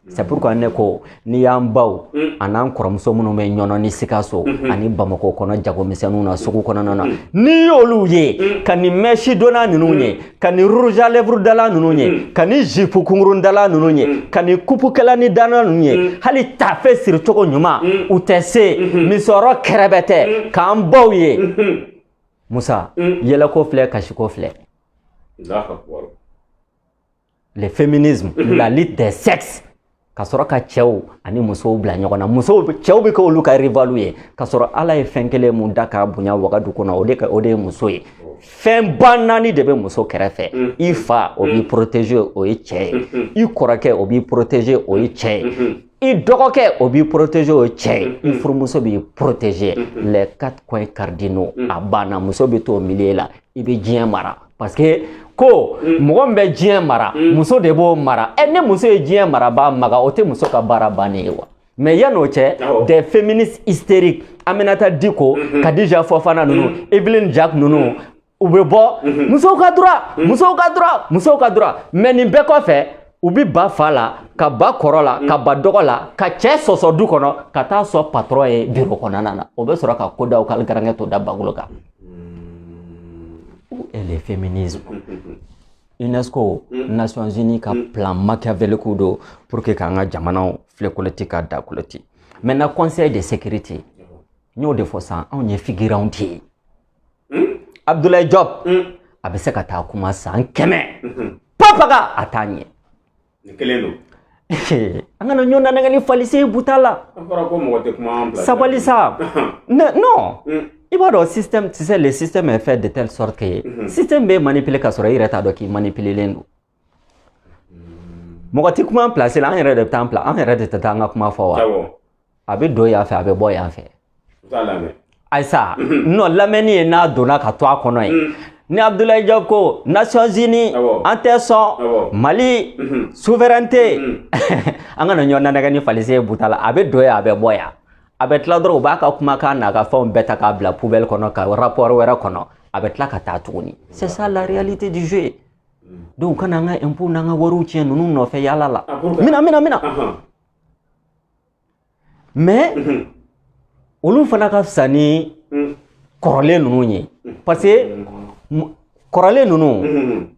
C'est pourquoi ne ko n'i y'an baw a n'an kɔrɔmuso minnu bɛ Ɲɔnɔ ni Sikaso ani Bamakɔ kɔnɔ, jagomisɛnninw na, sugu kɔnɔna na, n'i y'olu ye ka nin mèche donna ninnu ye, ka nin rouge à lèvres dala ninnu ye, ka nin jupe kunkurundala ninnu ye, ka nin kupukɛla ni dana ninnu ye, hali tafe siri cogo ɲuman u tɛ se, misɔrɔ kɛrɛbɛ tɛ k'an baw ye. Musa, yɛlɛko filɛ, kasiko filɛ. Le féminisme, la lutte des sexes, ka sɔrɔ ka cɛw ani musow bila ɲɔgɔn na. Musow, cɛw bɛ kɛ olu ka rival ye, ka sɔrɔ Ala ye fɛn kelen mun da k'a bonya wagadu kɔnɔ, o de ye muso ye. Fɛn ba naani de bɛ muso kɛrɛfɛ: i fa, o b'i protéger, o ye cɛ ye; i kɔrɔkɛ, o b'i protéger, o ye cɛ ye; i dɔgɔkɛ, o b'i protéger, o ye cɛ ye; i furumuso b'i protéger. Les quatre coins cardinaux, a banna. Muso bɛ to o milieu la, i bɛ diɲɛ mara, parce que ko mɔgɔ min bɛ diɲɛ mara, muso de b'o mara. Ɛ, ni muso ye diɲɛ marabaa maga, o tɛ muso ka baara bannen ye wa? Mais yan'o cɛ, des féministes hystériques, Aminata Diko, Kadija Fofana ninnu, Evelyne Jack ninnu, u bɛ bɔ musow ka droit, musow ka droit, musow ka droit. Mais nin bɛɛ kɔfɛ, u bɛ ba fa la, ka ba kɔrɔ la, ka ba dɔgɔ la, ka cɛ sɔsɔ du kɔnɔ, ka taa sɔn patron ye bureau kɔnɔna na. O bɛ sɔrɔ ka ko da u ka garankɛ t'o da bagolo kan. Où est le féminisme? UNESCO, Nations Unies ka plan machiavélique don pour que k'an ka jamanaw filɛkoloti ka dakoloti. Maintenant, Conseil de sécurité, n y'o de fɔ sisan, anw ye figurants de ye. Abdoulaye Diop, a bɛ se ka taa kuma san 100 papaga, a t'a ɲɛ. Nin kelen don. An kana ɲɔgɔn nanɛgɛ ni falise buta la. An fɔra ko mɔgɔ tɛ kuma an bila. Sabali sa. Non, i b'a dɔn, système, tu sais, le système est fait de telle sorte que système bɛ manipuler ka sɔrɔ i yɛrɛ t'a dɔn k'i manipuler don. Mɔgɔ tɛ kuma place la, an yɛrɛ de bɛ taa an bila, an yɛrɛ de tɛ taa an ka kuma fɔ wa? A bɛ don yan fɛ, a bɛ bɔ yan fɛ. U t'a lamɛn. Ayisa, non, lamɛnni ye n'a donna ka to a kɔnɔ yen. Ni Abdoulaye Diop ko Nations Unies, an tɛ sɔn Mali souveraineté, an kana ɲɔgɔn nanɛgɛ ni falise ye buta la. A bɛ don yan, a bɛ bɔ yan, a bɛ tila dɔrɔn, u b'a ka kumakan n'a ka fɛnw bɛɛ ta k'a bila poubelle kɔnɔ, ka rapport wɛrɛ kɔnɔ, a bɛ tila ka taa tuguni. C'est ça la réalité du jeu. Donc kana an ka impôt n'an ka wariw tiɲɛ ninnu nɔfɛ yala la. Mina mina mina. Mais olu fana ka fisa ni kɔrɔlen ninnu ye, parce que kɔrɔlen ninnu,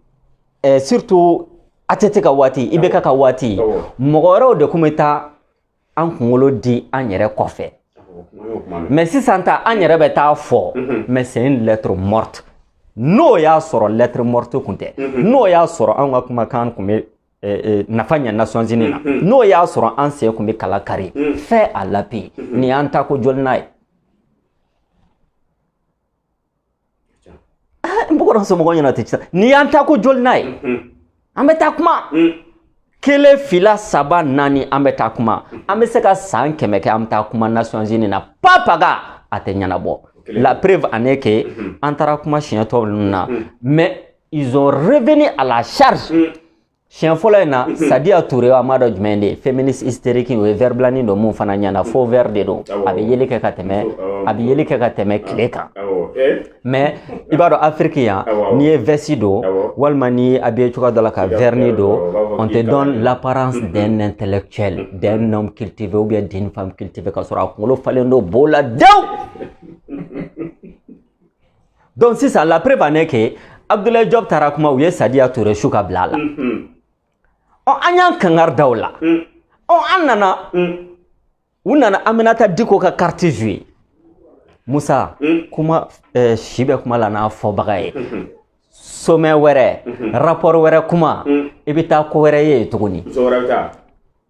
surtout ATT ka waati, IBK ka waati, mɔgɔ wɛrɛw de tun bɛ taa an kunkolo di an yɛrɛ kɔfɛ. Mais sisan ta, an yɛrɛ bɛ taa fɔ, mais c'est une lettre morte. N'o y'a sɔrɔ lettre morte kun tɛ, n'o y'a sɔrɔ anw ka kumakan kun bɛ nafa ɲɛ Nations Unies na, n'o y'a sɔrɔ an sen kun bɛ kala kari, fait à l'appui, nin y'an ta ko joli n'a ye. N bɔgɔ somɔgɔw ɲɛna tɛ, nin y'an ta ko joli n'a ye. An bɛ taa kuma kelen, fila, saba, naani, an bɛ taa kuma, an bɛ se ka san 100 kɛ, an bɛ taa kuma Nations Unies na, papaga a tɛ ɲɛnabɔ. La preuve en est que an taara kuma siɲɛ tɔw ninnu na, mais ils ont revenu à la charge. Siɲɛ fɔlɔ in na, Sadia Touré, a m'a dɔn jumɛn de ye féministe hystérique, o ye verre bilanin don mun fana ɲɛna, faux vert de don, a bɛ yeli kɛ ka tɛmɛ, a bɛ yeli kɛ ka tɛmɛ tile kan. Mais i b'a dɔn, Afrique yan, n'i ye veste don walima n'i ye habillé cogoya dɔ la ka vernis don, on te donne l'apparence d'un intellectuel, d'un homme cultivé ou bien d'une femme cultivée, ka sɔrɔ a kunkolo falen don bo la dewu. Donc sisan, la preuve en est que Abdoulaye Diop taara kuma, u ye Sadia Touré su ka bila a la. Ɔ, an y'an kangari da o la. Ɔ, an nana, u nana Aminata Diko ka carte jouer. Musa, kuma si bɛ kuma la n'a fɔbaga ye. Sommet wɛrɛ, rapport wɛrɛ kuma, i bɛ taa ko wɛrɛ ye yen tuguni. Muso wɛrɛ bɛ taa.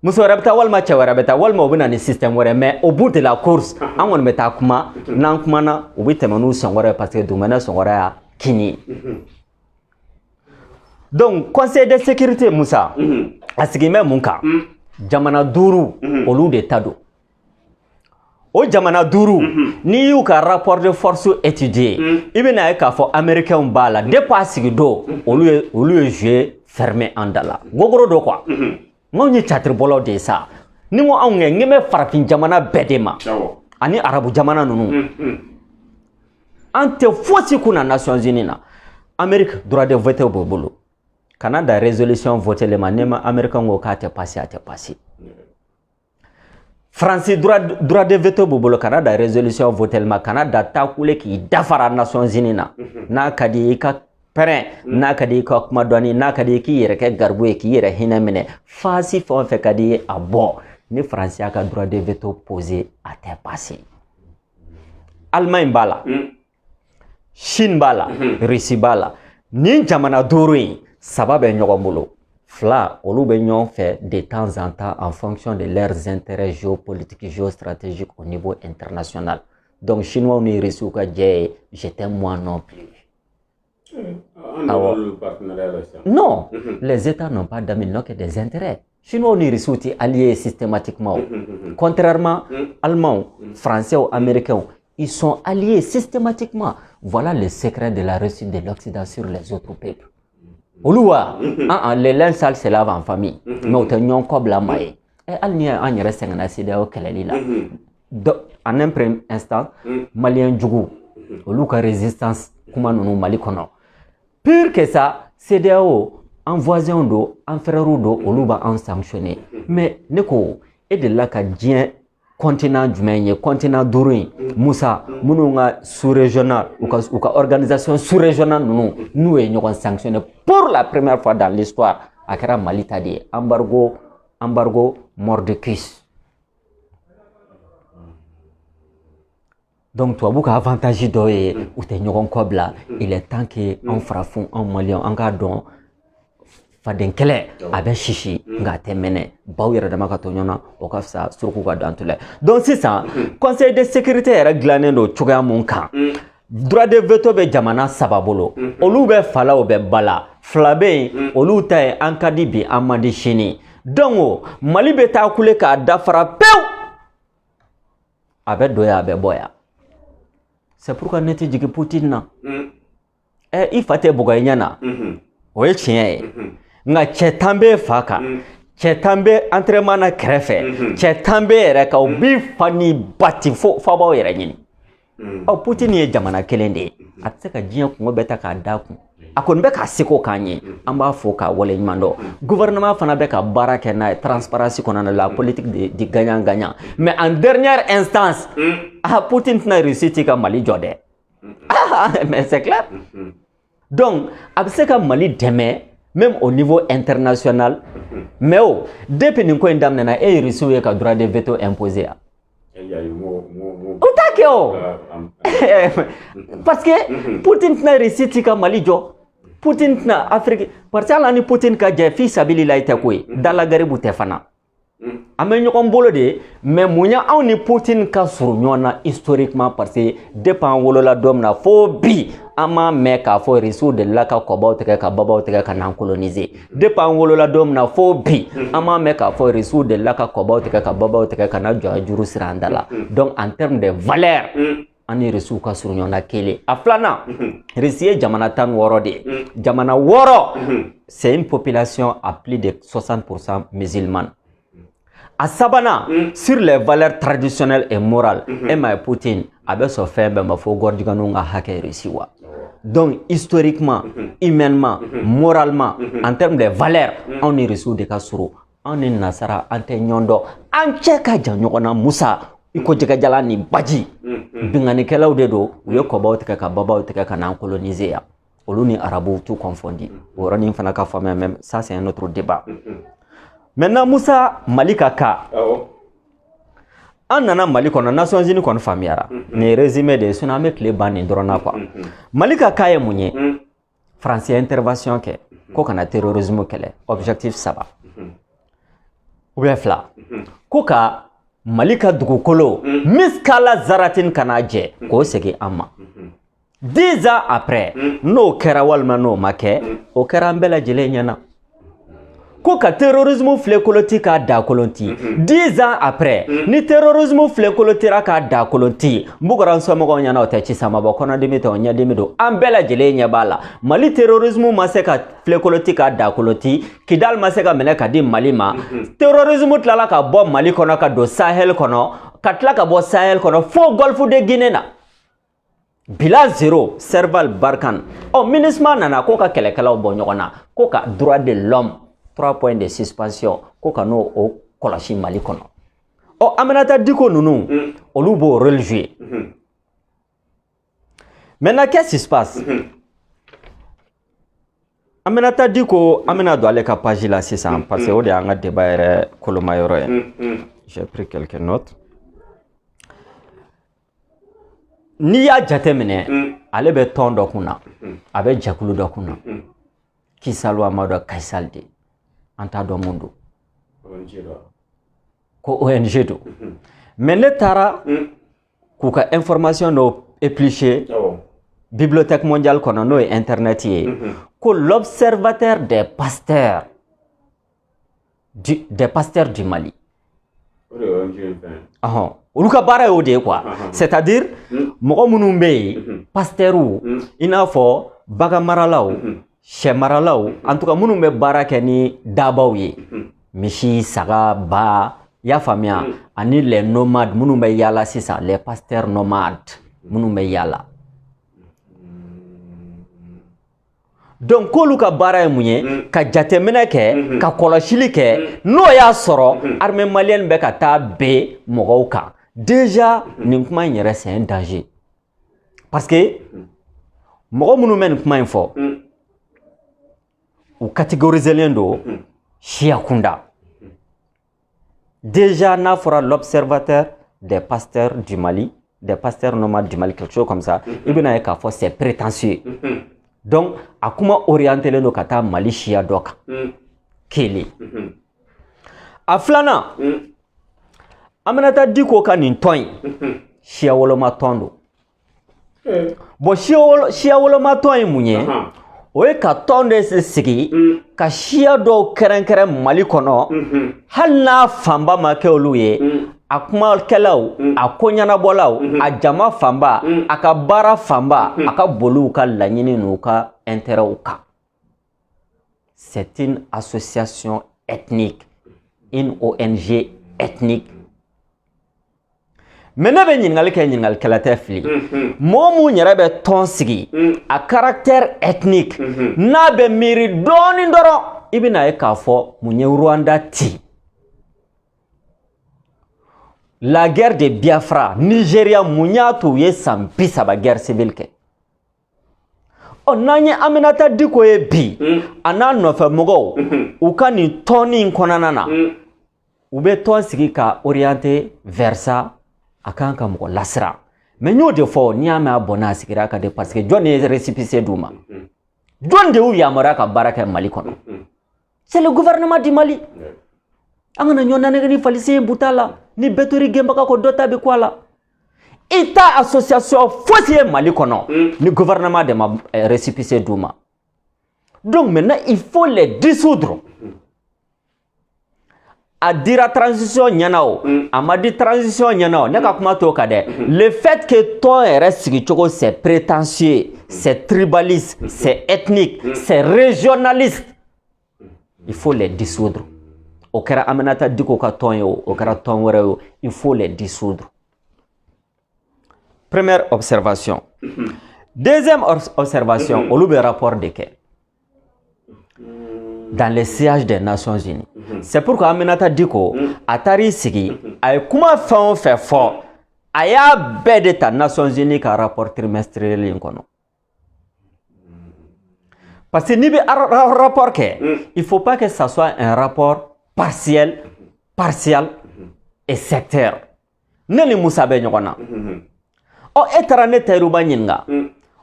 Muso wɛrɛ bɛ taa walima cɛ wɛrɛ bɛ taa walima u bɛ na ni système wɛrɛ, mais au bout de la course an kɔni bɛ taa kuma. N'an kumana, u bɛ tɛmɛ n'u sɔngɔrɔ ye, parce que dugumɛnɛ sɔngɔrɔ y'a kini ye. Donc Conseil de sécurité, Musa, a sigin bɛ mun kan? Jamana duuru, olu de ta don. O jamana duuru, n'i y'u ka rapport de force étudier, i bɛna ye k'a fɔ Américains b'a la. Depuis a sigi don, olu ye joué fermé an da la, gogoro don quoi. N'anw ye catiribɔlaw de ye sa, ni n ko anw kɛ, n bɛ farafin jamana bɛɛ de ma ani arabu jamana ninnu, an tɛ fosi kunna Nations Unies na. Amérique, droit de vote b'o bolo. Kana da résolution voté le ma, ne ma Américain ko k'a tɛ passer, a tɛ passer. Faransi, droit de veto b'u bolo. Kana da résolution voté le ma, kana da taa kule k'i dafara Nations Unies na. N'a ka di i ka pɛrɛn, n'a ka di i ka kuma dɔɔni, n'a ka di i k'i yɛrɛ kɛ garibu ye, k'i yɛrɛ hinɛ minɛ, fasi fɛn o fɛn ka di i ye, a bɔ. Ni Faransi y'a ka droit de veto posé, a tɛ passer. Allemagne b'a la, Chine b'a la, Russie b'a la. Nin jamana duuru in, saba bɛ ɲɔgɔn bolo, fila olu bɛ ɲɔgɔn fɛ de temps en temps en fonction de leurs intérêts géopolitiques, géostratégiques au niveau international. Donc Chinois ni Russiw ka jɛ ye je t'aime moi non plus. Awɔ. Non, les États n'ont pas d'amis, ils n'ont que des intérêts. Chinois ni Russiw tɛ alliés systématiquement. Contrairement Allemands, Français ou Américains, ils sont alliés systématiquement. Voilà le secret de la réussite de l'Occident sur les autres peuples. Olu wa, an les linges sales se lavent en famille, mais u tɛ ɲɔgɔn kɔ bila maa ye. Hali ni an yɛrɛ sɛgɛnna CEDEAO kɛlɛli la, en un premier instant, Malien jugu, olu ka résistance kuma ninnu Mali kɔnɔ. Pire que ça, CEDEAO, an voisins don, an frères don, olu b'an sanctionner. Mais ne ko, e delila ka diɲɛ continent jumɛn ye, continent duuru in, Musa, minnu ka sous-régional, u ka organisation sous-régionale ninnu, n'u ye ɲɔgɔn sanctionner pour la première fois dans l'histoire? A kɛra Mali ta de ye, embargo mordicus. Donc tubabu ka avantage dɔ ye, u tɛ ɲɔgɔn kɔ bila. Il est temps que anw farafinw, anw Maliyɛnw, an k'a dɔn faden kɛlɛ a bɛ sisi nka a tɛ mɛnɛ. Baw yɛrɛ dama ka to ɲɔgɔn na, o ka fisa suruku ka dan tu la. Donc sisan, Conseil de sécurité yɛrɛ dilannen don cogoya mun kan? Droit de veto bɛ jamana saba bolo, olu bɛ fa la, o bɛ ba la. Fila bɛ yen, olu ta ye an ka di bi, an man di sini. Donc Mali bɛ taa kule k'a dafara pewu, a bɛ don yan, a bɛ bɔ yan. C'est pourquoi ne tɛ jigin Poutine na. I fa tɛ bugɔ i ɲɛ na, o ye tiɲɛ ye, nka cɛ tan bɛ fa kan, cɛ tan bɛ entraînement na kɛrɛfɛ, cɛ tan bɛ yɛrɛ kan, u b'i fa ni ba ti fo fa b'aw yɛrɛ ɲini. Ɔ, Poutine ye jamana kelen de ye, a tɛ se ka diɲɛ kungo bɛɛ ta k'a d'a kun. A kɔni bɛ k'a seko k'an ye, an b'a fo k'a waleɲuman dɔn. Gouvernement fana bɛ ka baara kɛ n'a ye transparence kɔnɔna la, politique de gagnant gagnant. Mais en dernière instance, ah, Poutine tɛna Russie ci ka Mali jɔ dɛ. Ah, mais c'est clair. Donc a bɛ se ka Mali dɛmɛ même au niveau international. Mais o depuis nin ko in daminɛna, e ye Russiw ye ka droit de veto imposer yan? U t'a kɛ o, parce que Poutine tɛna Russie ci ka Mali jɔ. Poutine tɛna Afrique, parce que hali ni Poutine ka jɛ fi sabililayi tɛ ko ye, dala garibu tɛ fana. An bɛ ɲɔgɔn bolo de. Mais mun ye anw ni Poutine ka surun ɲɔgɔn na historiquement? Parce que depuis an wolola don min na fo bi, an m'a mɛn k'a fɔ Russiw delila ka kɔbaw tigɛ ka babaw tigɛ ka n'an coloniser. Depuis an wolola don min na fo bi, an m'a mɛn k'a fɔ Russiw delila ka kɔbaw tigɛ ka babaw tigɛ ka na jɔ juru siri an da la. Donc en termes de valeur, an ni Russiw ka surun ɲɔgɔn na kelen. A filanan, Russie ye jamana 16 de ye, jamana wɔɔrɔ, c'est une population à plus de 60% musulmane. A sabanan, sur les valeurs traditionnelles et morales, e m'a ye Poutine a bɛ sɔn fɛn bɛɛ ma fo gɔrɔdiganiw ka hakɛ Russie wa. Donc historiquement, humainement, moralement, en termes de valeurs, anw ni Russiw de ka surun. Anw ni nasara, an tɛ ɲɔgɔn dɔn, an cɛ ka jan ɲɔgɔn na, Musa, i ko jɛgɛjalan ni baji. Binkannikɛlaw de don, u ye kɔbaw tigɛ ka babaw tigɛ ka n'an coloniser yan. Olu ni arabuw t'u confondi, o yɔrɔnin fana ka faamuya. Même ça, c'est un autre débat. Maintenant, Musa, Mali ka cas, an nana Mali kɔnɔ, Nations Unies kɔni faamuyara. Nin ye résumé de ye, sinon an bɛ tile ban nin dɔrɔn na quoi. Mali ka cas ye mun ye? Faransi ye intervention kɛ ko kana terrorisme kɛlɛ, objectif saba. Ou bien fila, ko ka Mali ka dugukolo miskala zaratin kana jɛ k'o segin an ma. 10 ans après, n'o kɛra walima n'o ma kɛ, o kɛra an bɛɛ lajɛlen ɲɛna. Ko ka terrorisme filekoloti k'a da kolonti. 10 ans après, ni terrorisme filekolotira k'a da kolonti, n bugɔra n somɔgɔw ɲɛna, o tɛ ci sama bɔ, kɔnɔdimi tɛ, o ɲɛdimi don, an bɛɛ lajɛlen ɲɛ b'a la. Mali terrorisme ma se ka filekoloti k'a da kolonti, Kidal ma se ka minɛ ka di Mali ma. Terrorisme tilala ka bɔ Mali kɔnɔ ka don Sahel kɔnɔ, ka tila ka bɔ Sahel kɔnɔ fo Golfe de Guinée na. Bilan zéro, Serval, Barkhane. Ɔ, MINUSMA nana ko ka kɛlɛkɛlaw bɔ ɲɔgɔn na, ko ka droit de l'homme, trois points de suspension, ko ka n'o o kɔlɔsi Mali kɔnɔ. Ɔ, Aminata Diko ninnu, olu b'o rôle jouer. Maintenant, qu'est-ce qui se passe? Aminata Diko, an bɛna don ale ka page la sisan, parce que o de y'an ka débat yɛrɛ koloma yɔrɔ ye. J'ai pris quelques notes. N'i y'a jateminɛ, ale bɛ tɔn dɔ kunna, a bɛ jɛkulu dɔ kunna, Kisal wa ma dɔn Kaisal de, an t'a dɔn mun don, ko ONG don. Mais ne taara k'u ka information dɔw éplucher bibliothèque mondiale kɔnɔ, n'o ye internet ye, ko l'observateur des pasteurs du Mali. Ɔhɔn, olu ka baara y'o de ye quoi. C'est-à-dire mɔgɔ minnu bɛ yen, pasteurw, i n'a fɔ bagan maralaw, sɛ maralaw, en tout cas minnu bɛ baara kɛ ni dabaw ye, misi, saga, ba, i y'a faamuya, ani les nomades minnu bɛ yaala sisan, les pasteurs nomades minnu bɛ yaala. Donc k'olu ka baara ye mun ye? Ka jateminɛ kɛ, ka kɔlɔsili kɛ, n'o y'a sɔrɔ armée malienne bɛ ka taa ben mɔgɔw kan. Déjà nin kuma in yɛrɛ, c'est un danger, parce que mɔgɔ minnu bɛ nin kuma in fɔ, u catégorisélen don siya kunda. Déjà n'a fɔra l'observateur des pasteurs du Mali, des pasteurs nomades du Mali, quelque chose comme ça, i bɛna ye k'a fɔ c'est prétentieux. Donc a kuma orientélen don ka taa Mali siya dɔ kan. Kelen, a filanan, Aminata Diko ka nin tɔn in, siya woloma tɔn don. Bon, siya woloma tɔn ye mun ye? O ye ka tɔn de sigi ka siya dɔw kɛrɛnkɛrɛn Mali kɔnɔ, hali n'a fanba ma kɛ olu ye, a kumakɛlaw, a ko ɲɛnabɔlaw, a jama fanba, a ka baara fanba, a ka boliw ka laɲini n'u ka intérêtw kan. C'est une association ethnique, une ONG ethnique. Mais ne bɛ ɲininkali kɛ, ɲininkalikɛla tɛ fili. Mɔgɔ mun yɛrɛ bɛ tɔn sigi a caractère ethnique, n'a bɛ miiri dɔɔnin dɔrɔn, i bɛna ye k'a fɔ mun ye Rwanda ci, la guerre de Biafra, Nigeria, mun y'a to u ye san 30 guerre civile kɛ? Ɔ, n'an ye Aminata Diko ye bi, a n'a nɔfɛ mɔgɔw, u ka nin tɔnni in kɔnɔna na, u bɛ tɔn sigi ka orienter vers ça, a kan ka mɔgɔ lasiran. Mais n y'o de fɔ, n'i y'a mɛn a bɔnna a sigira ka de, parce que jɔn de ye récépissé d'u ma? Jɔn de y'u yamaruya ka baara kɛ Mali kɔnɔ? C'est le gouvernement du Mali. An kana ɲɔgɔn nanɛgɛ ni falisen buta la, ni bɛɛ tori gɛnbaga kɔ, dɔ ta bɛ kɔ a la. I ta association fosi ye Mali kɔnɔ ni gouvernement de ma récépissé d'u ma. Donc maintenant, il faut les dissoudre. A dira transition ɲɛna o, a ma di transition ɲɛna o, ne ka kuma t'o kan dɛ. Le fait que tɔn yɛrɛ sigicogo, c'est prétentieux, c'est tribaliste, c'est ethnique, c'est régionaliste, il faut les dissoudre. O kɛra Aminata Diko ka tɔn ye o, o kɛra tɔn wɛrɛ ye o, il faut les dissoudre. Première observation. Deuxième observation, olu bɛ rapport de kɛ dans les sièges des Nations Unies. C'est pourquoi Aminata Diko a taar'i sigi, a ye kuma fɛn o fɛn fɔ, a y'a bɛɛ de ta Nations Unies ka rapport trimestriel in kɔnɔ. Parce que n'i bɛ rapport kɛ, il faut pas que ça soit un rapport partiel, partial et sectaire. Ne ni Musa bɛ ɲɔgɔn na. Ɔ, e taara ne Tayiruba ɲininka,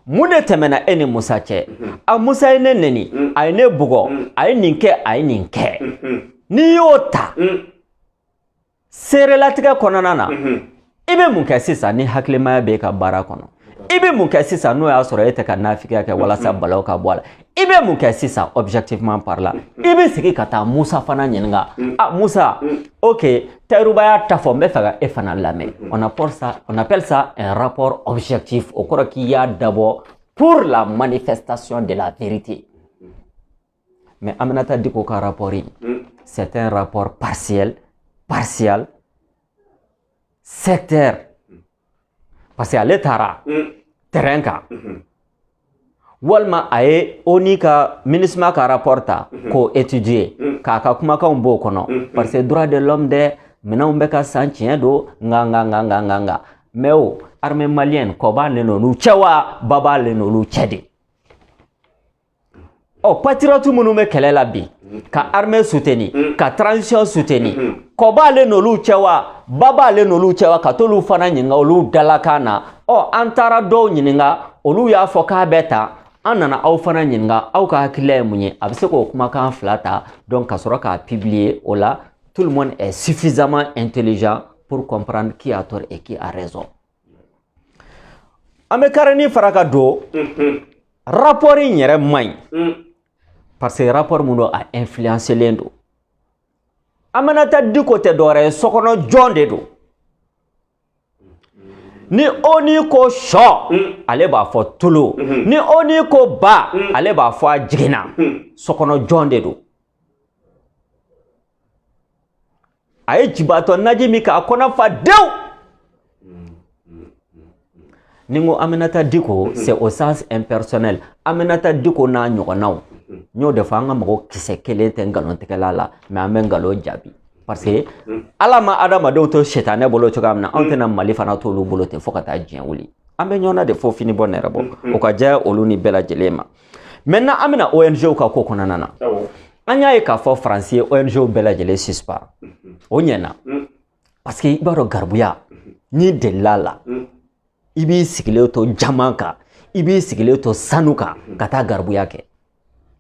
mun de tɛmɛna e ni Musa cɛ? A Musa ye ne neni, a ye ne bugɔ, a ye nin kɛ, a ye nin kɛ. N'i y'o ta Seerelatigɛ kɔnɔna na, i bɛ mun kɛ sisan ni hakilimaya b'e ka baara kɔnɔ? I bɛ mun kɛ sisan n'o y'a sɔrɔ e tɛ ka nafigiya kɛ walasa balaw ka bɔ a la? I bɛ mun kɛ sisan objectivement parlant? I bɛ segin ka taa Musa fana ɲininka. Ah Musa, ok, Tayiruba y'a ta fɔ, n bɛ fɛ ka e fana lamɛn. On appelle ça un rapport objectif. O kɔrɔ k'i y'a dabɔ pour la manifestation de la vérité. Mais Aminata Diko ka rapport in, c'est un rapport partiel, partial, sectaire. Parce que ale taara terrain kan, walima a ye ONU ka MINUSMA ka rapport ta k'o étudier, k'a ka kumakanw b'o kɔnɔ, parce que droit de l'homme dɛ, minɛnw bɛ ka san, tiɲɛ don, nka nka nka nka nka nka mais o armée malienne, kɔ b'ale n'olu cɛ wa, ba b'ale n'olu cɛ de. Ɔ, patriote minnu bɛ kɛlɛ la bi ka armée soutenir, ka transition soutenir, kɔ b'ale n'olu cɛ wa, ba b'ale n'olu cɛ wa? Ka t'olu fana ɲininka olu dalakan na. Ɔ, an taara dɔw ɲininka, olu y'a fɔ k'a bɛ tan. An nana aw fana ɲininka, aw ka hakilila ye mun ye? A bɛ se k'o kumakan fila ta donc ka sɔrɔ k'a publier. O la, tout le monde est suffisamment intelligent pour comprendre qui a tort et qui a raison. An bɛ karini fara ka don rapport in yɛrɛ man ɲi, parce que rapport mun don, a influencelen don. Aminata Diko tɛ dɔwɛrɛ ye, sokɔnɔ jɔn de don. Ni ONU ko sɔ, ale b'a fɔ tolo. Ni ONU ko ba, ale b'a fɔ a jiginna. Sokɔnɔ jɔn de don. A ye jibatɔ naji min k'a kɔnɔ fa dewu. Ni n ko Aminata Diko, c'est au sens impersonnel. Aminata Diko n'a ɲɔgɔnnaw, n y'o de fɔ, an ka mɔgɔ kisɛ kelen tɛ nkalontigɛla la, mais an bɛ nkalon jaabi, parce que Ala ma adamadenw to sitanɛ bolo cogoya min na, anw tɛna Mali fana t'olu bolo ten fo ka taa diɲɛ wuli. An bɛ ɲɔgɔn na de fo fini bɔ nɛrɛ bɔ, o ka diya olu ni bɛɛ lajɛlen ma. Maintenant, an bɛna ONG ka ko kɔnɔna na. An y'a ye k'a fɔ Faransi ye ONG bɛɛ lajɛlen suspend. O ɲɛna, parce que i b'a dɔn, garibuya n'i delila la, i b'i sigilen to jama kan, i b'i sigilen to sanu kan ka taa garibuya kɛ.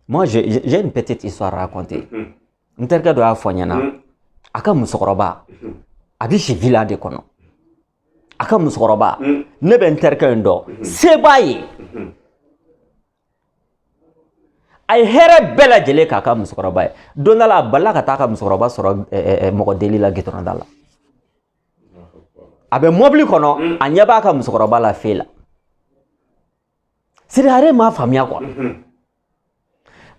Moi, j'ai une petite histoire à raconter. N terikɛ dɔ y'a fɔ n ɲɛna, a ka musokɔrɔba, a bɛ si villa de kɔnɔ. A ka musokɔrɔba, ne bɛ n terikɛ in dɔn, se b'a ye, a ye hɛrɛ bɛɛ lajɛlen k'a ka musokɔrɔba ye. Don dɔ la, a balila ka taa a ka musokɔrɔba sɔrɔ mɔgɔ deli la gitɔrɔn da la. A bɛ mɔbili kɔnɔ, a ɲɛ b'a ka musokɔrɔba la fe la. C'est a yɛrɛ m'a faamuya quoi.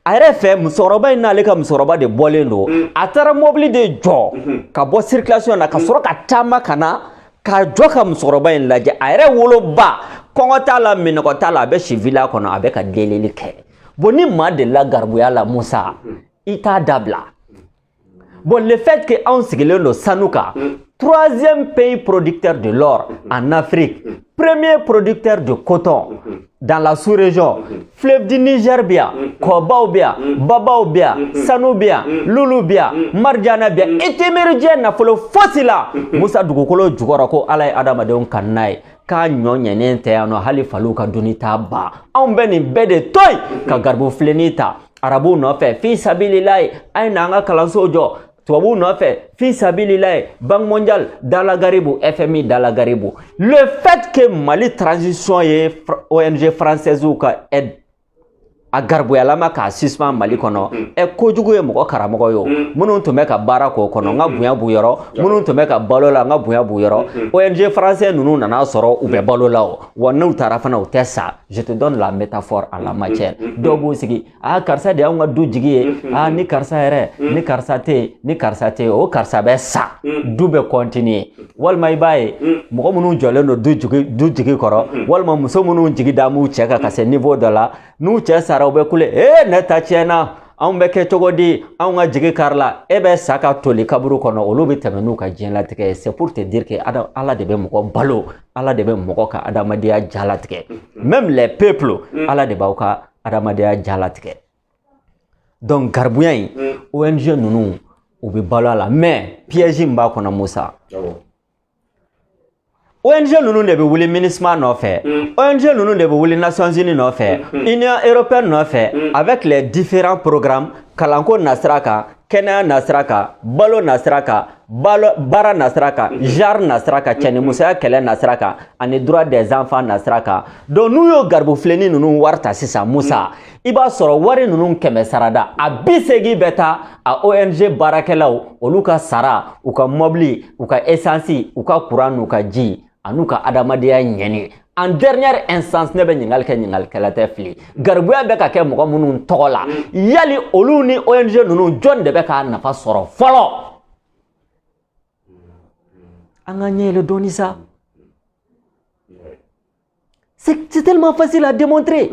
A yɛrɛ fɛ, musokɔrɔba in n'ale ka musokɔrɔba de bɔlen don. A taara mɔbili de jɔ ka bɔ circulation na, ka sɔrɔ ka taama ka na ka jɔ ka musokɔrɔba in lajɛ. A yɛrɛ woloba, kɔngɔ t'a la, minɔgɔ t'a la, a bɛ si villa kɔnɔ, a bɛ ka delili kɛ. Bon, ni maa delila garibuya la, Musa, i t'a dabila. Bon, le fait que anw sigilen don sanu kan, troisième pays producteur de l'or en Afrique, premier producteur de coton dans la sous-région, fleuve du Niger bɛ yan, kɔbaw bɛ yan, babaw bɛ yan, sanu bɛ yan, lulu bɛ yan, marijana bɛ yan, i t'i miiri diɲɛ nafolo fosi la. Musa, dugukolo jukɔrɔ ko Ala ye adamadenw kan n'a ye, k'a ɲɔ ɲɛnen tɛ yan nɔ, hali faliw ka duni t'a ban. Anw bɛ nin bɛɛ de to yen ka garibu filennin ta arabuw nɔfɛ fi sabililayi, a ye n'an ka kalanso jɔ tubabuw nɔfɛ fi sabililayi, Banque mondiale dala garibu, FMI dala garibu. Le fait que Mali transition ye ONG française ka aide a garibuyalama k'a suspend Mali kɔnɔ, ɛ, kojugu ye mɔgɔ karamɔgɔ ye o. Minnu tun bɛ ka baara k'o kɔnɔ, n ka bonya b'u yɔrɔ. Minnu tun bɛ ka balo la, n ka bonya b'u yɔrɔ. ONG français ninnu nana sɔrɔ u bɛ balo la o wa, n'u taara fana u tɛ sa. Je te donne la métaphore en la matière. Dɔw b'u sigi, ah karisa de y'anw ka du jigi ye, ah ni karisa yɛrɛ, ni karisa tɛ yen, ni karisa tɛ yen, o karisa bɛ sa, du bɛ continuer. Walima i b'a ye mɔgɔ minnu jɔlen don du jigi kɔrɔ, walima muso minnu jigi da m'u cɛ kan ka se niveau dɔ la, n'u cɛ sara, u bɛ kule, ee ne ta tiɲɛna, anw bɛ kɛ cogo di, anw ka jigi kari la. E bɛ sa ka toli kaburu kɔnɔ, olu bɛ tɛmɛ n'u ka diɲɛlatigɛ ye. C'est pour te dire que Ala de bɛ mɔgɔ balo, Ala de bɛ mɔgɔ ka adamadenya jalatigɛ. Même les peuples, Ala de b'aw ka adamadenya jalatigɛ. Donc garibuya in, ONG ninnu u bɛ balo a la, mais piège min b'a kɔnɔ, Musa, ONG ninnu de bɛ wuli MINUSMA nɔfɛ, ONG ninnu de bɛ wuli Nations Unies nɔfɛ, Union européenne nɔfɛ, avec les différents programmes, kalanko nasira kan, Kɛnɛya nasira kan, balo nasira kan, balo baara nasira kan, genre nasira kan, cɛnimusoya kɛlɛ nasira kan, ani droit des enfants nasira kan. Donc n'u y'o garibu filennin ninnu wari ta sisan, Musa, i b'a sɔrɔ wari ninnu kɛmɛ sarada a 80 bɛ taa a ONG baarakɛlaw, olu ka sara, u ka mɔbili, u ka essence, u ka courant n'u ka ji, an'u ka adamadenya ɲɛni. En dernière instance, ne bɛ ɲininkali kɛ, ɲininkalikɛla tɛ fili, garibuya bɛ ka kɛ mɔgɔ minnu tɔgɔ la, yali olu ni ONG ninnu, jɔn de bɛ k'a nafa sɔrɔ fɔlɔ? An ka ɲɛ yɛlɛ dɔɔni sa. C'est tellement facile à démontrer.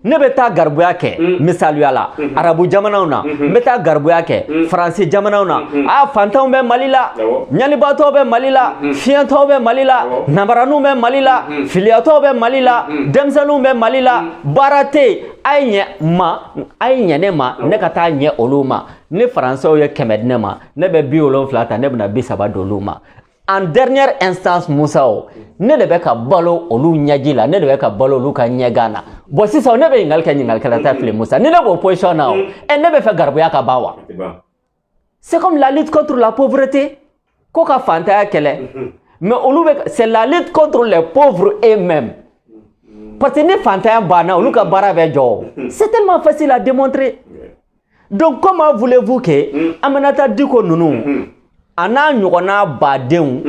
Ne bɛ taa garibuya kɛ, misaliya la, arabu jamanaw na, n bɛ taa garibuya kɛ faransi jamanaw na. A fantanw bɛ Mali la, ɲanibaatɔw bɛ Mali la, fiɲɛtɔw bɛ Mali la, nanbaraninw bɛ Mali la, filiyatɔw bɛ Mali la, denmisɛnninw bɛ Mali la, baara tɛ yen. A ye ɲɛ ma, a ye ɲɛ ne ma, ne ka taa ɲɛ olu ma. Ni faransɛw ye 100 di ne ma, ne bɛ 70 ta, ne bɛna 30 d'olu ma. En dernière instance, Musa, o ne de bɛ ka balo olu ɲɛji la, ne de bɛ ka balo olu ka ɲɛgan na. Bon, sisan ne bɛ ɲininkali kɛ, ɲininkalikɛla tɛ fili, Musa, ni ne b'o position na, o ɛ, ne bɛ fɛ garibuya ka ban wa? C'est comme la lutte contre la pauvreté, ko ka fantanya kɛlɛ, mais olu bɛ, c'est la lutte contre les pauvres eux-mêmes, parce que ni fantanya banna, olu ka baara bɛ jɔ. C'est tellement facile à démontrer. Donc comment voulez-vous que Aminata Diko ninnu a n'a ɲɔgɔnna badenw,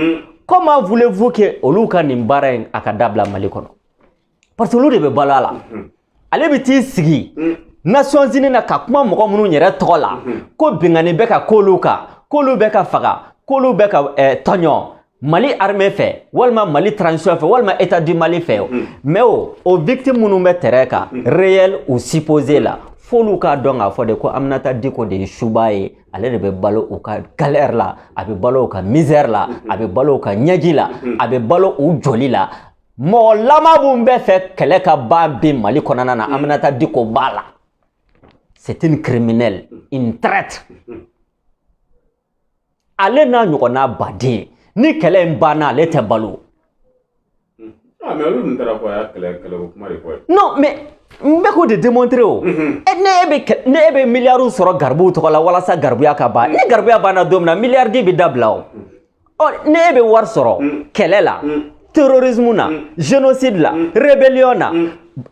comment voulez-vous que olu ka nin baara in a ka dabila Mali kɔnɔ? Parce que olu de bɛ balo a la. Ale bɛ t'i sigi Nations Unies na ka kuma mɔgɔ minnu yɛrɛ tɔgɔ la, ko binkanni bɛ ka k'olu kan, k'olu bɛ ka faga, k'olu bɛ ka tɔɲɔ Mali armée fɛ, walima Mali transition fɛ, walima État du Mali fɛ. Mais o victime minnu bɛ terrain kan, réel ou supposé la, f'olu k'a dɔn k'a fɔ de ko Aminata Diko de ye suba ye. Ale de bɛ balo u ka galère la, a bɛ balo u ka misère la, a bɛ balo u ka ɲɛji la, a bɛ balo u joli la. Mɔgɔ lama mun bɛ fɛ kɛlɛ ka ban bi Mali kɔnɔna na, Aminata Diko b'a la. C'est une criminelle, une traître. Ale n'a ɲɔgɔnna baden, ni kɛlɛ in banna, ale tɛ balo. Ah, mais olu dun taara fɔ a y'a kɛlɛ kɛlɛko kuma de fɔ ye. Non, mais n bɛ k'o de démontrer. O ɛ, ne e bɛ miliyariw sɔrɔ garibuw tɔgɔ la walasa garibuya ka ban. Ni garibuya banna don min na, miliyaridi bɛ dabila. O ɔ, ne e bɛ wari sɔrɔ kɛlɛ la, terrorisme na, génocide la, rébellion na,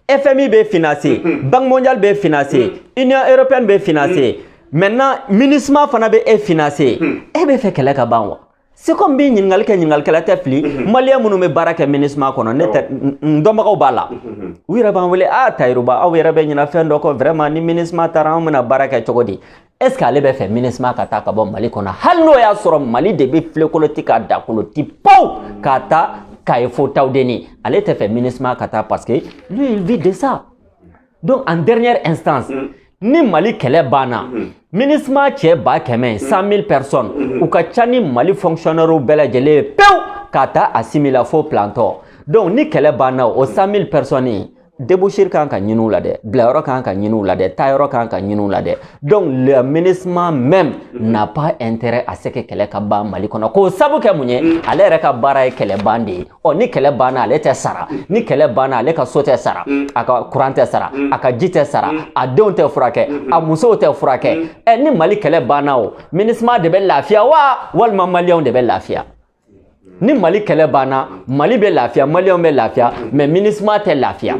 FMI bɛ financer, Banque mondiale bɛ financer, Union européenne bɛ financer, maintenant MINUSMA fana bɛ e financer, e bɛ fɛ kɛlɛ ka ban wa? C'est comme n bɛ ɲininkali kɛ, ɲininkalikɛla tɛ fili. Maliyɛn minnu bɛ baara kɛ MINUSMA kɔnɔ, ne tɛ n dɔnbagaw b'a la, u yɛrɛ b'an wele: "Ah Tayiruba, aw yɛrɛ bɛ ɲina fɛn dɔ kɔ. Vraiment, ni MINUSMA taara, anw bɛna baara kɛ cogo di?" Est ce que ale bɛ fɛ MINUSMA ka taa ka bɔ Mali kɔnɔ, hali n'o y'a sɔrɔ Mali de bɛ filekolo ti ka dakolo ti pawu k'a ta k'a ye fo Tawudeni? Ale tɛ fɛ MINUSMA ka taa, parce que lui, il vit de ça. Donc en dernière instance, ni Mali kɛlɛ banna, MINUSMA cɛ 100 000, 100 000 personnes, u ka ca ni Mali fonctionnaires bɛɛ lajɛlen ye pewu, k'a ta Asimi la fo Plantɔ. Donc ni kɛlɛ banna, o 100 000 personnes, débouché kan ka ɲini u la dɛ, bilayɔrɔ kan ka ɲini u la dɛ, taayɔrɔ kan ka ɲini u la dɛ. Donc le MINUSMA même n'a pas intérêt à ce que kɛlɛ ka ban Mali kɔnɔ. K'o sabu kɛ mun ye? Ale yɛrɛ ka baara ye kɛlɛ ban de ye. Ɔ, ni kɛlɛ banna, ale tɛ sara. Ni kɛlɛ banna, ale ka so tɛ sara, a ka courant tɛ sara, a ka ji tɛ sara, a denw tɛ furakɛ, a musow tɛ furakɛ. Ɛ, ni Mali kɛlɛ banna, o MINUSMA de bɛ lafiya wa, walima maliyɛnw de bɛ lafiya? Ni Mali kɛlɛ banna, Mali bɛ lafiya, maliyɛnw bɛ lafiya, mais MINUSMA tɛ lafiya.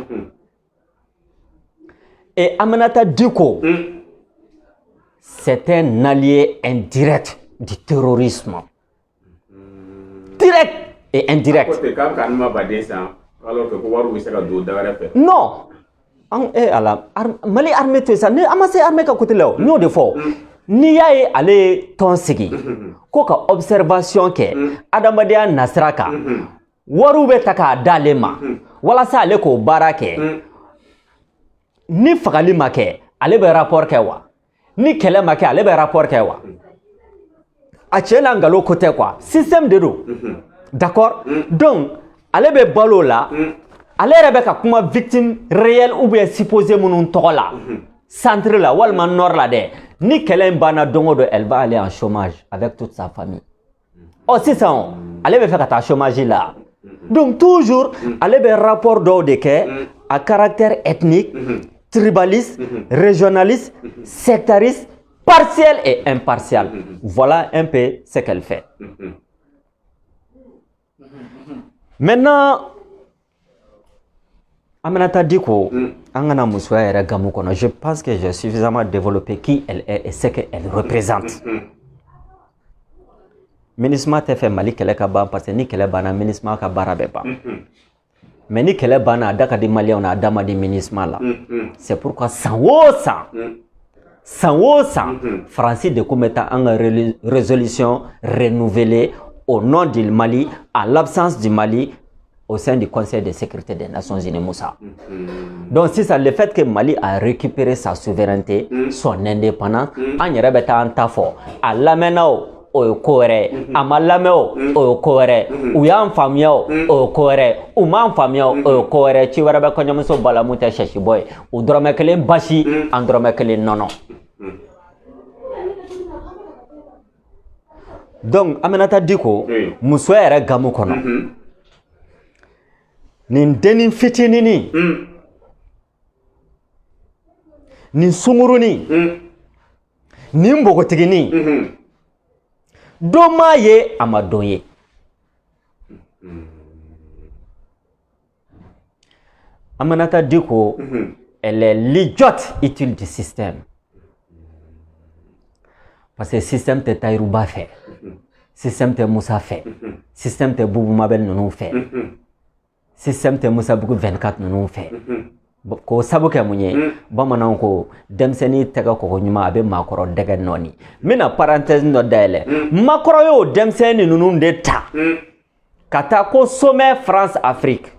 Et Aminata Diko, c'est un allié indirect du terrorisme. Direct et indirect. Ko ten k'a bɛ ka ma baden san, alors que ko wariw bɛ se ka don da wɛrɛ fɛ. Non. An eh ala, Mali armée to yen sa, ni an ma se armée ka côté la o, n y'o de fɔ. N'i y'a ye ale ye tɔn sigi ko ka observation kɛ adamadenya nasira kan, wariw bɛ ta k'a d'ale ma walasa ale k'o baara kɛ. Ni fagali ma kɛ, ale bɛ rapport kɛ wa? Ni kɛlɛ ma kɛ, ale bɛ rapport kɛ wa? A cɛ n'a nkalon ko tɛ quoi, système de don, d'accord? Donc ale bɛ balo o la. Ale yɛrɛ bɛ ka kuma victime réelle ou bien supposé minnu tɔgɔ la, centre la walima nord la dɛ. Ni kɛlɛ in banna don o don, elle va aller en chômage avec toute sa famille. Ɔ, sisan o, ale bɛ fɛ ka taa chômage la. Donc toujours ale bɛ rapport dɔw de kɛ à caractère ethnique, tribaliste, régionaliste, sectariste. Partielle et impartiale. Voilà un peu ce qu'elle fait. Maintenant, Aminata Diko, an kana musoya yɛrɛ gamu kɔnɔ, je pense que j'ai suffisamment développé qui elle est et ce qu'elle représente. MINUSMA tɛ fɛ Mali kɛlɛ ka ban, parce que ni kɛlɛ banna, MINUSMA ka baara bɛ ban. Mais ni kɛlɛ banna, a da ka di Maliyɛnw na, a da ma di MINUSMA la. C'est pourquoi san o san, san o san, Faransi de kun bɛ taa an ka résolution renouvelée au nom du Mali, à l'absence du Mali au sein du Conseil de sécurité des Nations Unies, Moussa. Donc sisan, le fait que Mali a récupéré sa souveraineté, son indépendance, an yɛrɛ bɛ taa an ta fɔ, a lamɛnna o, o ye ko wɛrɛ ye, a ma lamɛn o, o ye ko wɛrɛ ye, u y'an faamuya o, o ye ko wɛrɛ ye, u m'an faamuya o, o ye ko wɛrɛ ye. Ci wɛrɛ bɛ kɔɲɔmuso ba la mun tɛ sɛsi bɔ ye. U dɔrɔmɛ kelen basi, an dɔrɔmɛ kelen nɔnɔ. Donc Aminata Diko, musoya yɛrɛ gamu kɔnɔ, nin dennin fitininin, nin sungurunin, nin npogotiginin, don m'a ye, a ma don ye. Aminata Diko, elle est l'idiote utile du système. Parce que système tɛ Tayiruba fɛ, système tɛ Musa fɛ, système tɛ Bubu Mabel ninnu fɛ, système tɛ Musa Bugu 24 ninnu fɛ. K'o sabu kɛ mun ye? Bamananw ko denmisɛnnin tɛgɛ kɔgɔ ɲuman, a bɛ maakɔrɔ dɛgɛ nɔɔni. N bɛna parenthèse dɔ dayɛlɛ. Makɔrɔ y'o denmisɛnnin ninnu de ta ka taa ko sommet France Afrique.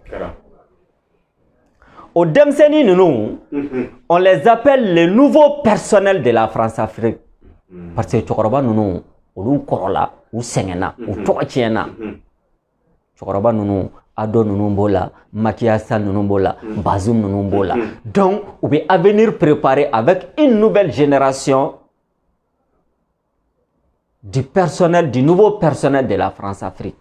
O denmisɛnnin ninnu, on les appelle le nouveau personnel de la France Afrique. Parce que cɛkɔrɔba ninnu, olu kɔrɔla, u sɛgɛnna, u tɔgɔ tiɲɛna. Cɛkɔrɔba ninnu, Ado ninnu b'o la, Macky Sall ninnu b'o la, Bazoum ninnu b'o la. Donc u bɛ avenir préparer avec une nouvelle génération du personnel, du nouveau personnel de la France Afrique.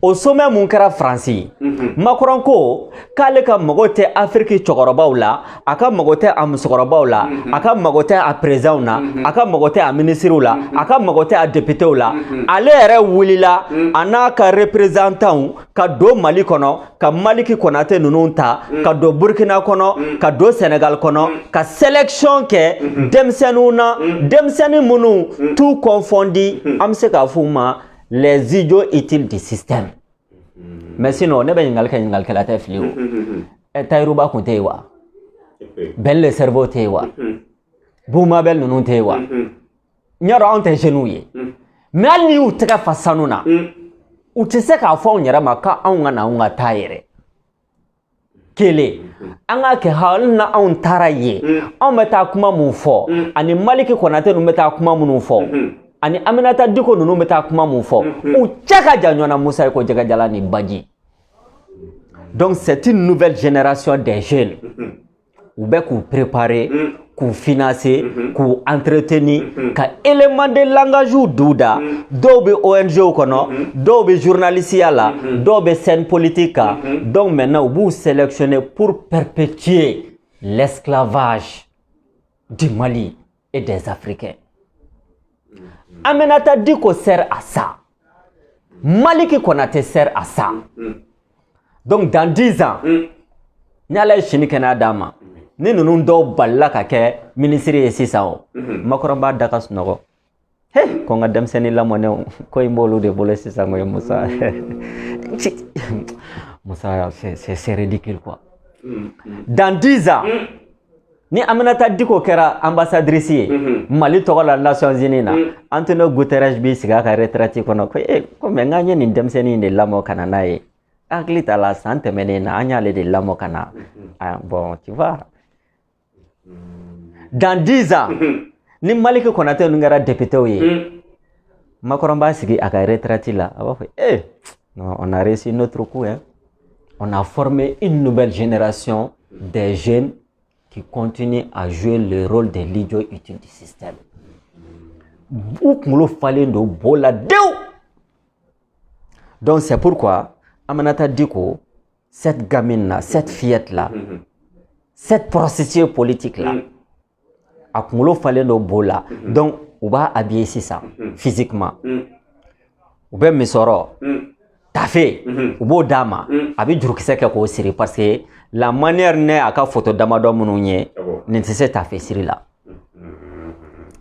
O sommet mun kɛra Faransi, Macron ko k'ale ka mago tɛ Afiriki cɛkɔrɔbaw la, a ka mago tɛ a musokɔrɔbaw la, a ka mago tɛ a présidentw na, a ka mago tɛ a ministres la, a ka mago tɛ a députés la. Ale yɛrɛ wulila a n'a ka représentants ka don Mali kɔnɔ, ka Maliki Konate ninnu ta, ka don Burkina kɔnɔ, ka don Sénégal kɔnɔ, ka sélection kɛ denmisɛnninw na, denmisɛnnin minnu tout confondu, an bɛ se k'a f'u ma les idiots utiles du système. Mais sinon, ne bɛ ɲininkali kɛ, ɲininkalikɛla tɛ fili o. Tayiruba kun tɛ yen wa? Ben le cerveau tɛ yen wa? Bumabel ninnu tɛ yen wa? N y'a dɔn anw tɛ jeunes ye. Mais hali n'i y'u tɛgɛ fa sanu na, u tɛ se k'a fɔ anw yɛrɛ ma k'anw ka na anw ka taa yɛrɛ. Kelen, an k'a kɛ hali na anw taara yen, anw bɛ taa kuma mun fɔ, ani Maliki Konate ninnu bɛ taa kuma minnu fɔ, ani Aminata Diko ninnu bɛ taa kuma mun fɔ, u cɛ ka jan ɲɔgɔn na, Musa ye ko jɛgɛjalan ni baji. Donc c'est une nouvelle génération des jeunes. U bɛ k'u préparer, k'u financer, k'u entretenir, ka élément de langage d'u da. Dɔw bɛ ONG kɔnɔ, dɔw bɛ journalisiya la, dɔw bɛ scène politique kan. Donc maintenant, u b'u sélectionner pour perpétuer l'esclavage du Mali et des Africains. Aminata Diko sert à ça. Maliki Konate sert à ça. Donc dans 10 ans, ni Ala ye sini kɛnɛya d'an ma, ni ninnu dɔw balila ka kɛ minisiri ye sisan o, Macron b'a da ka sunɔgɔ. He, ko n ka denmisɛnnin lamɔnenw, ko in b'olu de bolo sisan ko ye Musa. Musa, c'est ridicule quoi. Dans 10 ans, ni Aminata Diko kɛra ambassadrice ye Mali tɔgɔ la Nations Unies na, Antonio Guterres b'i sigi a ka retraite kɔnɔ ko e ko mais n k'an ye nin denmisɛnnin in de lamɔ ka na n'a ye. Hakili t'a la, san tɛmɛnen na an y'ale de lamɔ ka na. Ah, bon, tu vois. Dans 10 ans, ni Maliki Konate ninnu kɛra député ye, Macron b'a sigi a ka retraite la, a b'a fɔ eh non, on a réussi notre coup, hein. On a formé une nouvelle génération des jeunes qui continuent à jouer le rôle de l'idiot utile du système. U kunkolo falen don bo la dewu. Donc c'est pourquoi Aminata Diko, cette gamine-là, cette fillette-là, cette prostituée politique-là, A kunkolo falen don bo la. Donc u b'a habiller sisan physiquement. U bɛ misɔrɔ tafe, u b'o d'a ma, a bɛ jurukisɛ kɛ k'o siri, parce que la manière ne a ka photo damadɔ minnu ye, nin tɛ se tafe siri la.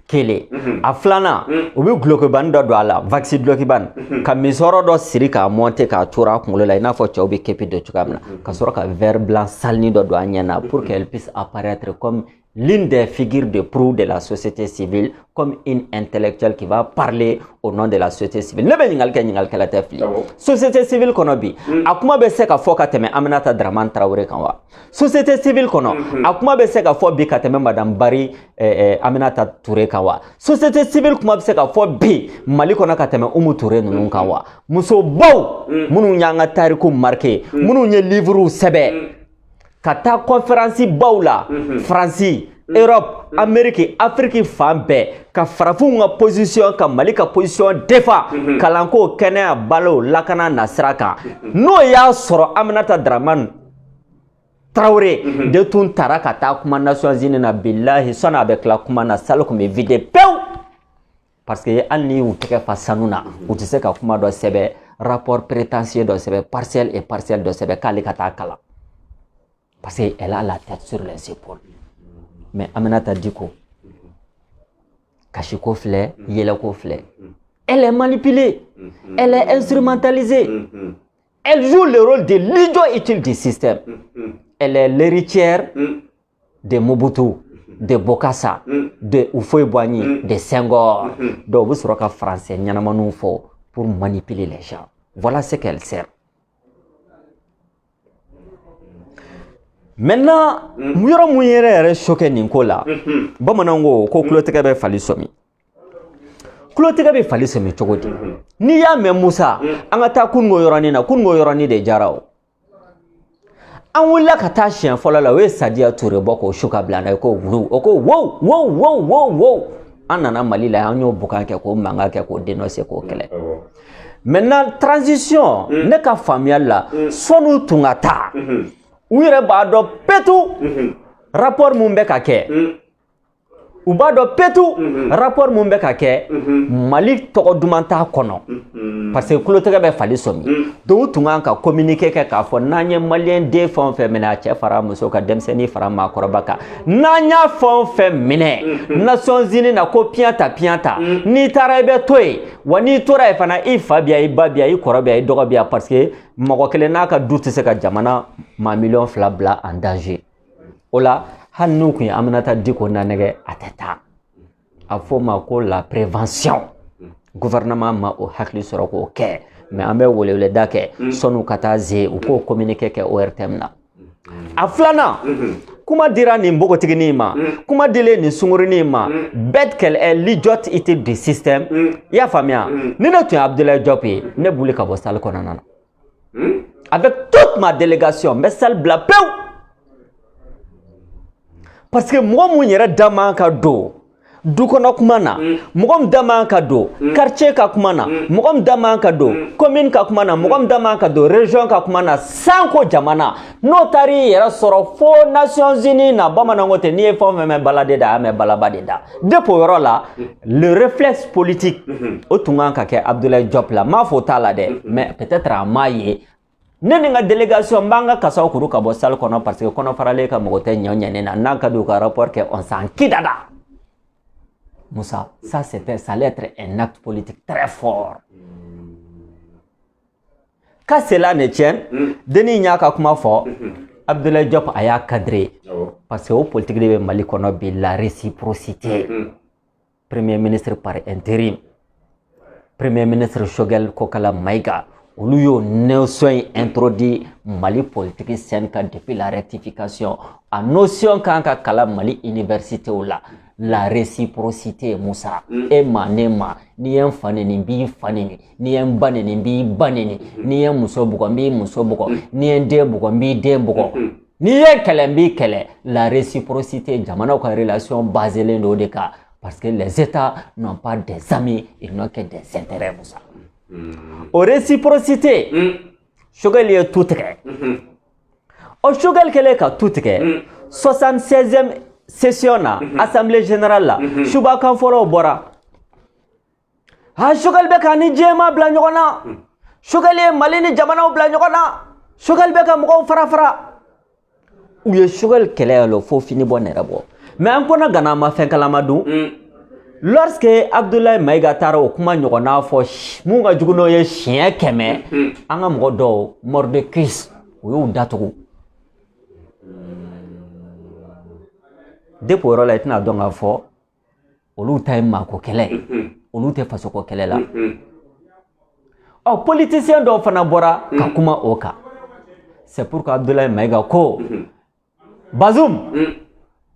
Kelen. A filanan, u bɛ gulokibani dɔ don a la, waxi gulokibani, ka misɔrɔ dɔ siri k'a monter k'a turu a kunkolo la, i n'a fɔ cɛw bɛ képi don cogoya min na, ka sɔrɔ ka verre blanc salini dɔ don a ɲɛ na, pour qu'elle puisse apparaître comme l'une des figures de proue de la société civile, comme une intellectuelle qui va parler au nom de la société civile. Ne bɛ ɲininkali kɛ, ɲininkalikɛla tɛ fili. Société civile kɔnɔ bi, a kuma bɛ se ka fɔ ka tɛmɛ Aminata Dramane Traoré kan wa? Société civile kɔnɔ, a kuma bɛ se ka fɔ bi ka tɛmɛ Madame Barry Aminata Touré kan wa? Société civile kuma bɛ se ka fɔ bi Mali kɔnɔ ka tɛmɛ Umu Touré ninnu kan wa? Musobaw minnu y'an ka tariku marqué, minnu ye livres sɛbɛn, ka taa conférence baw la, Faransi, Europe, Amérique, Afrique fan bɛɛ, ka farafinw ka position, ka Mali ka position défend kalanko, kɛnɛya, balo, lakana nasira kan, n'o y'a sɔrɔ Aminata Dramane Traoré de tun taara ka taa kuma Nations Unies na, bilahi, sɔnni a bɛ tila kuma na, salle tun bɛ vide pewu, parce que hali ni y'u tɛgɛ fa sanu na, u tɛ se ka kuma dɔ sɛbɛn, rapport prétentieux dɔ sɛbɛn, partiel et partiel dɔ sɛbɛn, k'ale ka taa kalan, parce qu'elle a la tête sur les épaules. Mais Aminata Diko, kasiko filɛ, yɛlɛko filɛ, elle est manipulée, elle est instrumentalisée, elle joue le rôle de l'idiot utile du système. Elle est l'héritière de Mobutu, de Bokassa, de Houphouët-Boigny, de Senghor. Donc, u bɛ sɔrɔ ka français ɲɛnamaniw fɔ pour manipuler les gens. Voilà ce qu'elle sert. Maintenant, yɔrɔ mun yɛrɛ yɛrɛ choqué nin ko la, bamananw ko ko tulotigɛ bɛ fali sɔmi. Tulotigɛ bɛ fali sɔmi cogo di? N'i y'a mɛn Musa, an ka taa kununko yɔrɔnin na, kununko yɔrɔnin de jara o. An wulila ka taa siɲɛ fɔlɔ la, o ye Sadiya Ture bɔ k'o su ka bila n'a ye, ko wulu, o ko wow wow wow wow wow. An nana Mali la, an y'o bukan kɛ, k'o mankan kɛ, k'o dénoncer, k'o kɛlɛ. Maintenant, transition, ne ka faamuyali la, sɔn'u tun ka taa, u yɛrɛ b'a dɔn petu rapport mun bɛ ka kɛ, u b'a dɔn petu rapport mun bɛ ka kɛ, Mali tɔgɔ duman t'a kɔnɔ, parce que tulotigɛ bɛ fali sɔmi. Donc u tun kan ka communiqué kɛ k'a fɔ n'an ye maliyɛn den fɛn o fɛn minɛ, a cɛ fara muso kan, denmisɛnnin fara maakɔrɔba kan, n'an y'a fɛn o fɛn minɛ Nations Unies na, ko piyan ta piyan ta, n'i taara i bɛ to yen wa, n'i tora yen fana, i fa bɛ yan, i ba bɛ yan, i kɔrɔ bɛ yan, i dɔgɔ bɛ yan, parce que mɔgɔ kelen n'a ka du tɛ se ka jamana maa 2 miliyɔn bila en danger. O la, hali n'u tun ye Aminata Diko nanɛgɛ, a tɛ taa. A fɔ o ma ko la prévention. Gouvernement ma o hakili sɔrɔ k'o kɛ, mais an bɛ weleweleda kɛ sɔn'u ka taa ze, u k'o communiqué kɛ ORTM na. A filanan, kuma dira nin npogotiginin ma, kuma dilen nin sunkurunin ma, bête qu'elle est, l'idiote utile du système. I y'a faamuya? Ni ne tun ye Abdoulaye Diop ye, ne bɛ wuli ka bɔ salle kɔnɔna na avec toute ma délégation, n bɛ salle bila pewu, parce que mɔgɔ mun yɛrɛ da man ka don du kɔnɔ kuma na, mɔgɔ min da man ka don quartier ka kuma na, mɔgɔ min da man ka don commune ka kuma na, mɔgɔ min da man ka don région ka kuma na, sanko jamana, n'o taar'i yɛrɛ sɔrɔ fo Nations Unies na, bamananw ko ten, n'i ye fɛn o fɛn mɛn balade da, a y'a mɛn balaba de da. Depuis o yɔrɔ la, le réflexe politique o tun kan ka kɛ Abdoulaye Diop la. N m'a fɔ o t'a la dɛ, mais peut-être a m'a ye. Ne ni n ka délégation, n b'an ka kasaw kuru ka bɔ salle kɔnɔ, parce que kɔnɔfaralen ka mɔgɔ tɛ ɲɛ ɲɛ ne na. N'a ka di u ka rapport kɛ, on s'en kidada. Moussa, ça c'était, ça allait être un acte politique très fort. Qu'à cela ne tienne, Denis y'a ka kuma fɔ, Abdoulaye Diop a y'a cadré, parce que o politique de bɛ Mali kɔnɔ bi, la réciprocité. Premier ministre par intérim, Premier ministre Choguel Kokala Maïga, olu y'o notion in introduit Mali politique scène kan depuis la rectification. A notion kan ka kalan Mali université la, la réciprocité. Musa, e ma ne ma, n'i ye n fa neni, n b'i fa neni, n'i ye n ba neni, n b'i ba neni, n'i ye n muso bugɔ, n b'i muso bugɔ, n'i ye n den bugɔ, n b'i den bugɔ, n'i ye kɛlɛ, n b'i kɛlɛ. La réciprocité, jamanaw ka relation baselen don o de kan, parce que les États n'ont pas des amis, ils n'ont que des intérêts. Musa, o réciprocité, Choguel ye tu tigɛ. O Choguel kɛlen ka tu tigɛ, 76e session na, assemblée générale la, subakan fɔlɔw bɔra. Ha, Choguel bɛ ka ni diɲɛma bila ɲɔgɔn na, Choguel ye Mali ni jamanaw bila ɲɔgɔn na, Choguel bɛ ka mɔgɔw fara fara. U ye Choguel kɛlɛ yɛlɛ fo fini bɔ nɛrɛ bɔ. Mais an kɔnɔ gana, an ma fɛn kalama dun. Lorsque Abdoulaye Maïga taara o kuma ɲɔgɔnna fɔ mun ka jugu n'o ye siɲɛ 100, an ka mɔgɔ dɔw mort de cuisse, u y'u datugu. Depuis o yɔrɔ la, i tɛna dɔn k'a fɔ olu ta ye maako kɛlɛ ye, olu tɛ fasoko kɛlɛ la. Ɔ, politicien dɔw fana bɔra ka kuma o kan. C'est pourquoi Abdoulaye Maïga ko Bazoum,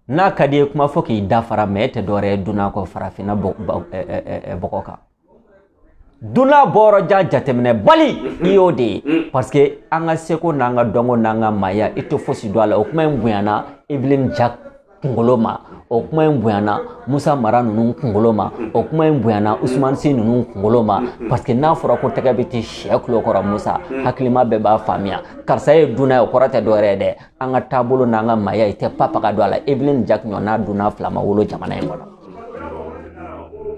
n'a ka di ye kuma fɔ k'i dafara, mais e tɛ dɔwɛrɛ ye dunan kɔ farafinna bɔgɔ kan. Dunan bɔyɔrɔ jan jateminɛ bali i y'o de ye, parce que an ka seko n'an ka dɔnko n'an ka maaya, i tɛ fosi dɔn a la. O kuma in bonyana Evelyne Jack kunkolo ma, o kuma in bonyana Musa Mara ninnu kunkolo ma, o kuma in bonyana Usumani Si ninnu kunkolo ma. Parce que n'a fɔra ko tɛgɛ bɛ ti sɛ kulo kɔrɔ, Musa, hakilima bɛɛ b'a faamuya karisa ye dunan ye. O kɔrɔ tɛ dɔwɛrɛ ye dɛ, an ka taabolo n'an ka maaya, i tɛ papaga don a la. Evelyne Jack ɲɔgɔnna dunan fila ma wolo jamana in kɔnɔ.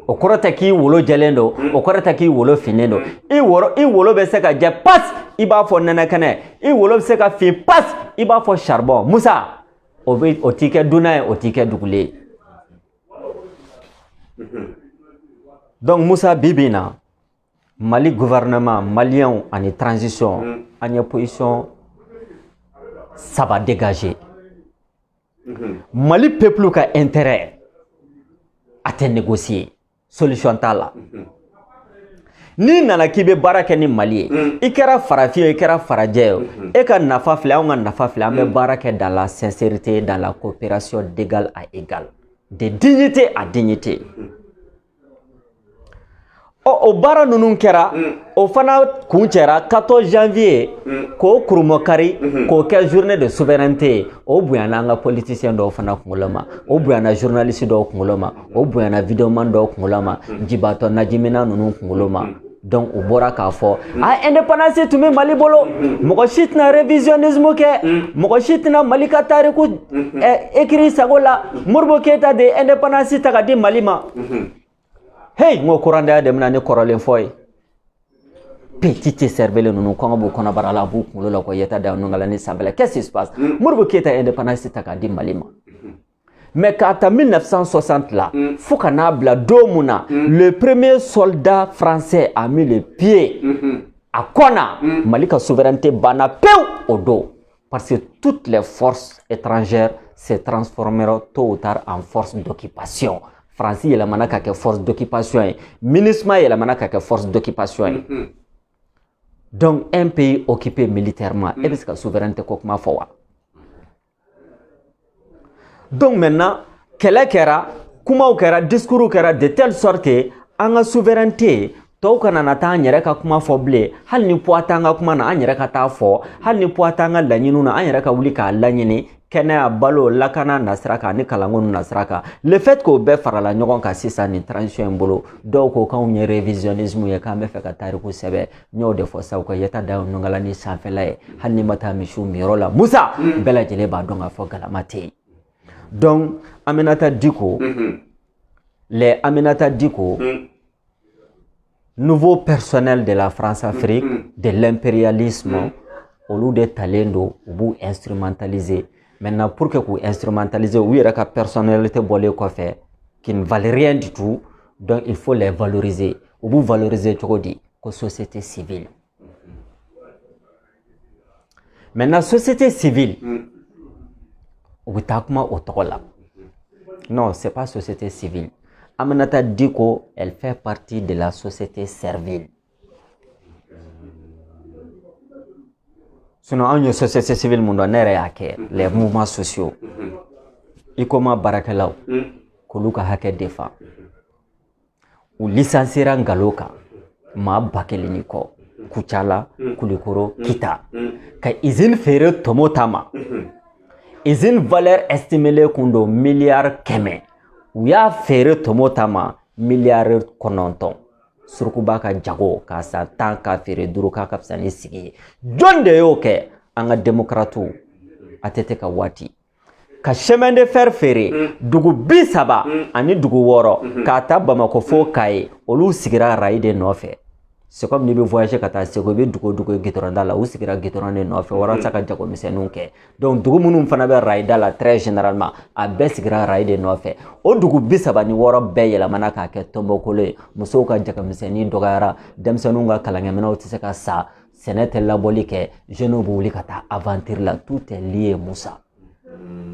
O kɔrɔ tɛ k'i wolo jɛlen don, o kɔrɔ tɛ k'i wolo finnen don. I wolo bɛ se ka jɛ pas i b'a fɔ nɛnɛkɛnɛ, i wolo bɛ se ka fin pas i b'a fɔ charbon. Musa, o bɛ o t'i kɛ dunan ye, o t'i kɛ dugulen ye. Donc Musa, bi bi in na, Mali gouvernement, maliyɛnw ani transition, an ye position saba dégager. Mali peuple ka intérêt a tɛ négocier, solution t'a la. N'i nana k'i bɛ baara kɛ ni Mali ye, i kɛra farafin ye, i kɛra farajɛ ye, e ka nafa filɛ, anw ka nafa filɛ, an bɛ baara kɛ dans la sincérité, dans la coopération d'égal à égal, de dignité à dignité. Ɔ, o baara ninnu kɛra, o fana kun cɛra 14 janvier k'o kurumɔkari k'o kɛ journée de souveraineté ye. O bonyana an ka politicien dɔw fana kunkolo ma, o bonyana journaliste dɔw kunkolo ma, o bonyana vidéoman dɔw kunkolo ma, jibatɔ najimina ninnu kunkolo ma. Donc u bɔra k'a fɔ a indépendance tun bɛ Mali bolo, mɔgɔ si tɛna révisionnisme kɛ, mɔgɔ si tɛna Mali ka tariku écrit sago la. Modibo Keyita de ye indépendance ta ka di Mali ma. Hey, n ko kurandaya de bɛna ni kɔrɔlen fɔ ye. Petit cervelle ninnu, kɔngɔ b'u kɔnɔbara la, a b'u kunkolo la ko yɛta da nungala ni sanfɛla. Qu'est-ce qui se passe? Modibo Keyita indépendance ta k'a di Mali ma, mais k'a ta 1960 la fo ka n'a bila don mun na, le premier soldat français a mis le pied à Kɔna, Mali ka souveraineté banna pewu o don, parce que toutes les forces étrangères se transformeront tôt ou tard en force d'occupation. Faransi yɛlɛmana ka kɛ force d'occupation ye, MINUSMA yɛlɛmana ka kɛ force d'occupation ye. Donc un pays occupé militairement, e bɛ se ka souveraineté ko kuma fɔ wa? Donc maintenant, kɛlɛ kɛra, kumaw kɛra, discours kɛra de telle sorte que an ka souveraineté tɔw kana na taa an yɛrɛ ka kuma fɔ bilen. Hali ni poids t'an ka kuma na, an yɛrɛ ka taa fɔ. Hali ni poids t'an ka laɲiniw na, an yɛrɛ ka wuli k'a laɲini, kɛnɛya, balo, lakana nasira kan ani kalanko nasira kan. Le fait k'o bɛɛ farala ɲɔgɔn kan sisan nin transition in bolo, dɔw ko k'anw ye révisionnisme ye, k'an bɛ fɛ ka tariku sɛbɛn. N y'o de fɔ sa, u ka yɛta da nungala ni sanfɛla ye. Hali n'i ma taa misiw miyɔrɔ la, Musa, bɛɛ lajɛlen b'a dɔn k'a fɔ galama tɛ yen. Donc Aminata Diko, les Aminata Diko, nouveau personnel de la France-Afrique, de l'impérialisme, olu de talen don, u b'u instrumentaliser. Maintenant, pour que k'u instrumentaliser, u yɛrɛ ka personnalité bɔlen kɔfɛ, qui ne valent rien du tout, donc il faut les valoriser. U b'u valoriser cogo di? Ko société civile. Maintenant, société civile, u bɛ taa kuma o tɔgɔ la. Non, c'est pas société civile. Aminata Diko, elle fait partie de la société servile. Sinon, anw ye société civile mun dɔn, ne yɛrɛ y'a kɛ, les mouvements sociaux, i ko ma baarakɛlaw k'olu ka hakɛ defa, u licenciera nkalon kan maa 1000 ni kɔ, Kucala, Kulikoro, Kita, ka usine feere Tomo ta ma. Usine valeur estimée kun don miliyari 100, u y'a feere Tomo ta ma miliyari 9. Surukuba ka jago k'a san 10 k'a feere 5, k'a ka fisa ni sigi ye. Jɔn de y'o kɛ? An ka démocratew, ATT ka waati. Ka chemin de fer feere, dugu 30 ani dugu 6, k'a ta Bamakɔ fo Kayi, olu sigira rail de nɔfɛ. C'est comme n'i bɛ voyager ka taa Segu, i bɛ dugu o dugu ye goudron da la, u sigira goudron de nɔfɛ walasa ka jagomisɛnninw kɛ. Donc dugu minnu fana bɛ rail da la, très généralement a bɛɛ sigira rail de nɔfɛ. O dugu 36 bɛɛ yɛlɛmana k'a kɛ tɔnbɔkolo ye. Musow ka jagomisɛnnin dɔgɔyara, denmisɛnninw ka kalankɛminɛnw tɛ se ka sa, sɛnɛ tɛ labɔli kɛ, jeunes bɛ wuli ka taa aventure la. Tout est lié, Musa.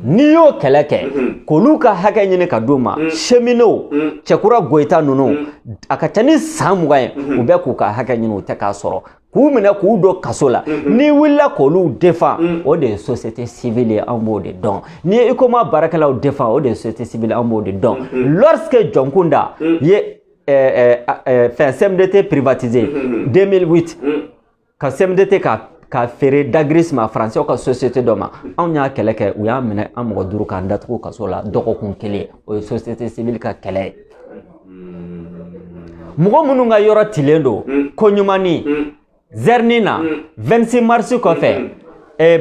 N'i y'o kɛlɛ kɛ k'olu ka hakɛ ɲini ka d'u ma, cheminots, Cɛkura Goyita ninnu, a ka ca ni san 20 ye u bɛ k'u ka hakɛ ɲini, u tɛ k'a sɔrɔ, k'u minɛ k'u don kaso la. N'i wulila k'olu défend, o de ye société civile ye, anw b'o de dɔn. N'i ye UCOMA baarakɛlaw défend, o de ye société civile, anw b'o de dɔn. Lorsque Jɔnkunda ye fɛn CMDT privatisé 2008, ka CMDT ka feere Dagris ma, Français ka société dɔ ma, anw y'a kɛlɛ kɛ, u y'a minɛ an mɔgɔ 5 k'an datugu kaso la dɔgɔkun 1. O ye société civile ka kɛlɛ ye. Mɔgɔ minnu ka yɔrɔ tilen don ko ɲumanni zɛrini na 26 mars kɔfɛ,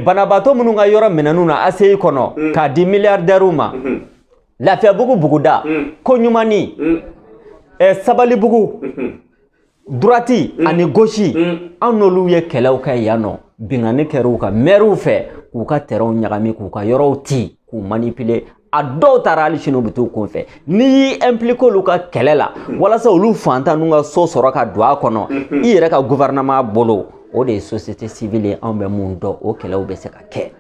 banabaatɔ minnu ka yɔrɔ minɛn'u na ACI kɔnɔ k'a di milliardaires ma, Lafiyabugu buguda ko ɲumanni, Sabalibugu droite ani gauche, an n'olu ye kɛlɛw kɛ yan nɔ. Binkanni kɛra u kan maires fɛ, k'u ka terrainw ɲagami, k'u ka yɔrɔw ci, k'u manipuler. A dɔw taara, hali sini u bɛ t'u kun fɛ. N'i y'i impliqué olu ka kɛlɛ la walasa olu fantan n'u ka so sɔrɔ ka don a kɔnɔ i yɛrɛ ka gouvernement bolo, o de ye société civile ye, anw bɛ mun dɔn. O kɛlɛw bɛ se ka kɛ.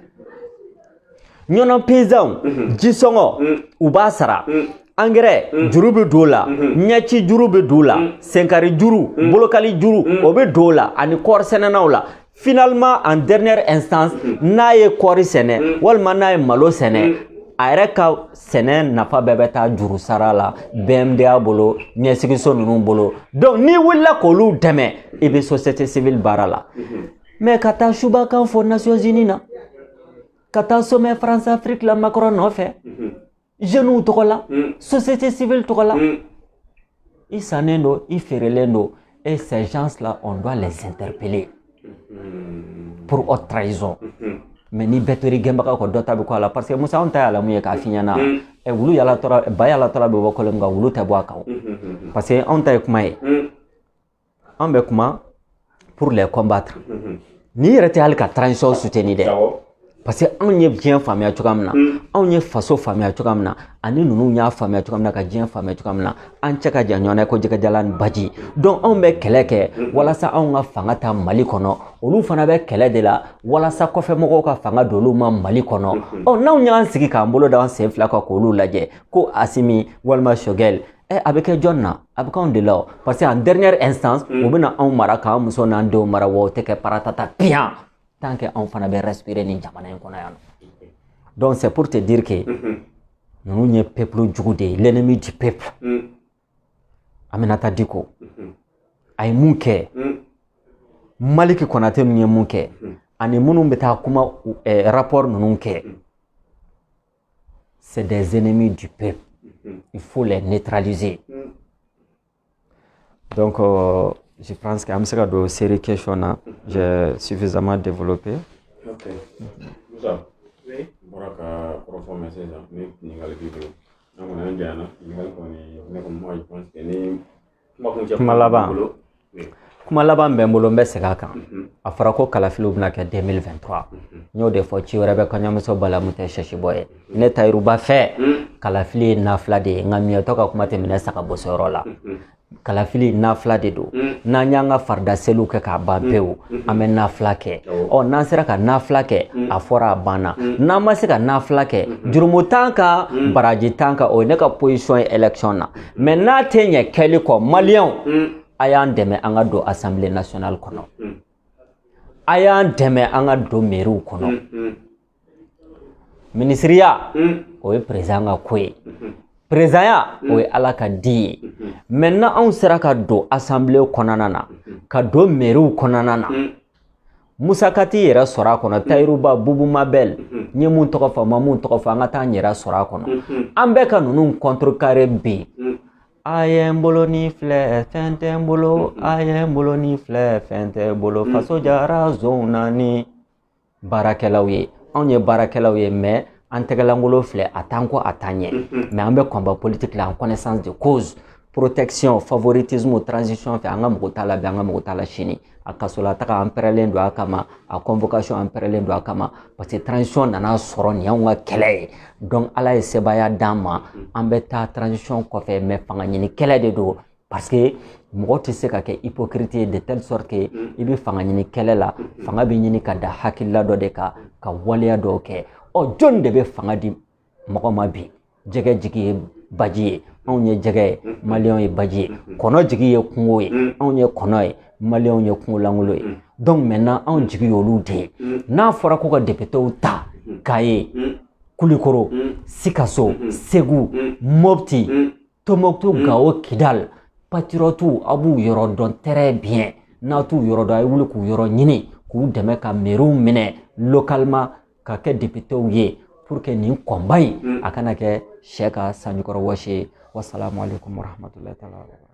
Ɲɔnɔ paysanw, jisɔngɔ u b'a sara, engrais juru bɛ don o la, ɲɛci juru bɛ don o la, senkari juru, bolokali juru, o bɛ don o la, ani kɔɔri sɛnɛnaw la. Finalement, en dernière instance, n'a ye kɔɔri sɛnɛ walima n'a ye malo sɛnɛ, a yɛrɛ ka sɛnɛ nafa bɛɛ bɛ taa juru sara la BMDA bolo, ɲɛsigiso ninnu bolo. Donc n'i wulila k'olu dɛmɛ, i bɛ société civile baara la. Mais ka taa subakan fɔ Nations Unies na, ka taa sommet France Afrique la Macron nɔfɛ, jeunes tɔgɔ la, société civile tɔgɔ la, i sannen don, i feerelen don. Et ces gens là, on doit les interpeller pour haute trahison. Mais ni bɛɛ tori gɛnbaga kɔ, dɔ ta bɛ kɔ a la, parce que Musa, anw ta y'a la mun ye k'a f'i ɲɛna, wulu yalatɔra, ba yalatɔra bɛ bɔ kɔlɔn min kan, wulu tɛ bɔ a kan. Parce que anw ta ye kuma ye, anw bɛ kuma pour les combattre. N'i yɛrɛ tɛ hali ka transition soutenir dɛ, parce que anw ye diɲɛ faamuya cogoya min na, anw ye faso faamuya cogoya min na, ani ninnu y'a faamuya cogoya min na, ka diɲɛ faamuya cogoya min na, an cɛ ka jan ɲɔgɔn na ko jɛgɛjalan ni baji. Donc anw bɛ kɛlɛ kɛ walasa anw ka fanga ta Mali kɔnɔ, olu fana bɛ kɛlɛ de la walasa kɔfɛ mɔgɔw ka fanga don olu ma Mali kɔnɔ. Ɔ, n'anw y'an sigi k'an bolo da an sen fila kan k'olu lajɛ ko Asimi walima Choguel, a bɛ kɛ jɔn na? A bɛ k'anw de la o, parce que en dernière instance u bɛna anw mara, k'an muso n'an denw mara, wa o tɛ kɛ paratata piyan tant que anw fana bɛ respirer nin jamana in kɔnɔ yan nɔ. Donc c'est pour te dire que ninnu ye peuple jugu de ye, l'ennemi du peuple. Aminata Diko a ye mun kɛ, Maliki Konate ninnu ye mun kɛ, ani minnu bɛ taa kuma rapport ninnu kɛ, c'est des ennemis du peuple, il faut les neutraliser. Donc je pense qu'an bɛ se ka don série question na, j'ai suffisamment développé. Ok, Musa. Oui. N bɔra ka kɔrɔfɔ mɛn sisan, ni ɲininkali b'i bolo, an kɔni an janyana ɲininkali kɔni, ne kɔni, moi je pense que ni kuma kuncɛ Kuma laban. bolo. Oui. Kuma laban bɛ n bolo, n bɛ segin a kan. A fɔra ko kalafiliw bɛna kɛ 2023. N y'o de fɔ, ci wɛrɛ bɛ kɔɲɔmuso balamu tɛ sɛsibɔ ye. Ne Tayiruba fɛ, kalafili ye nafila de ye, nka miɲɛtɔ ka kuma tɛ minɛ saga bɔsɔyɔrɔ la. Kalafili nafila de don. N'an y'an ka farida seliw kɛ k'a ban pewu, an bɛ nafila kɛ. Ɔ, n'an sera ka nafila kɛ, a fɔra a banna. N'an ma se ka nafila kɛ, jurumu t'an kan, baraji t'an kan. O ye ne ka position ye élection na. Mais n'a tɛ ɲɛ kɛli kɔ, maliyɛnw, a y'an dɛmɛ an ka don Assemblée nationale kɔnɔ, a y'an dɛmɛ an ka don mairiw kɔnɔ. Minisiriya, o ye président ka ko ye, présidentya, o ye Ala ka di ye. Mais na anw sera ka don assemblée kɔnɔna na, ka don mairiw kɔnɔna na, Musa ka t'i yɛrɛ sɔrɔ a kɔnɔ, Tayiruba, Bubu Mabel, n ye mun tɔgɔ fɔ, n ma mun tɔgɔ fɔ, an ka taa an yɛrɛ sɔrɔ a kɔnɔ, an bɛɛ ka ninnu contrecarrer bi. A ye n bolo ni filɛ, fɛn tɛ n bolo, a ye n bolo ni filɛ, fɛn tɛ n bolo. Faso jara zonw na ni baarakɛlaw ye, anw ye baarakɛlaw ye, mais An tɛgɛlankolon filɛ, a t'an kɔ, a t'an ɲɛ, mais an bɛ combat politique la en connaissance de cause. Protection, favoritisme, transition fɛ, an ka mɔgɔ t'a la bi, an ka mɔgɔ t'a la sini. A kasola taga, an pɛrɛlen don a kama. A convocation, an pɛrɛlen don a kama, parce que transition nana sɔrɔ nin y'anw ka kɛlɛ ye. Donc Ala ye sebaaya d'an ma, an bɛ taa transition kɔfɛ, mais fanga ɲini kɛlɛ de don, parce que mɔgɔ tɛ se ka kɛ hypocrite ye de telle sorte que i bɛ fanga ɲini kɛlɛ la, fanga bɛ ɲini ka da hakilila dɔ de kan ka waleya dɔw kɛ. Ɔ, jɔnni de bɛ fanga di mɔgɔ ma bi? Jɛgɛ jigi ye baji ye, anw ye jɛgɛ ye, maliyɛnw ye baji ye. Kɔnɔ jigi ye kungo ye, anw ye kɔnɔ ye, maliyɛnw ye kungo lankolon ye. Donc maintenant, anw jigi y'olu de ye. N'a fɔra ko ka députéw ta Kaye, Kulikoro, Sikaso, Segu, Mopti, Tombouctou, Gao, Kidal, patriotes, aw b'u yɔrɔ dɔn très bien. N'a t'u yɔrɔ dɔn, a ye wuli k'u yɔrɔ ɲini, k'u dɛmɛ ka mairies minɛ localement ka kɛ députéw ye, pour que nin combat in a kana kɛ sɛ ka sanjukɔrɔ wɔsi ye. Wassalamu alaikum warahmatullahi taala.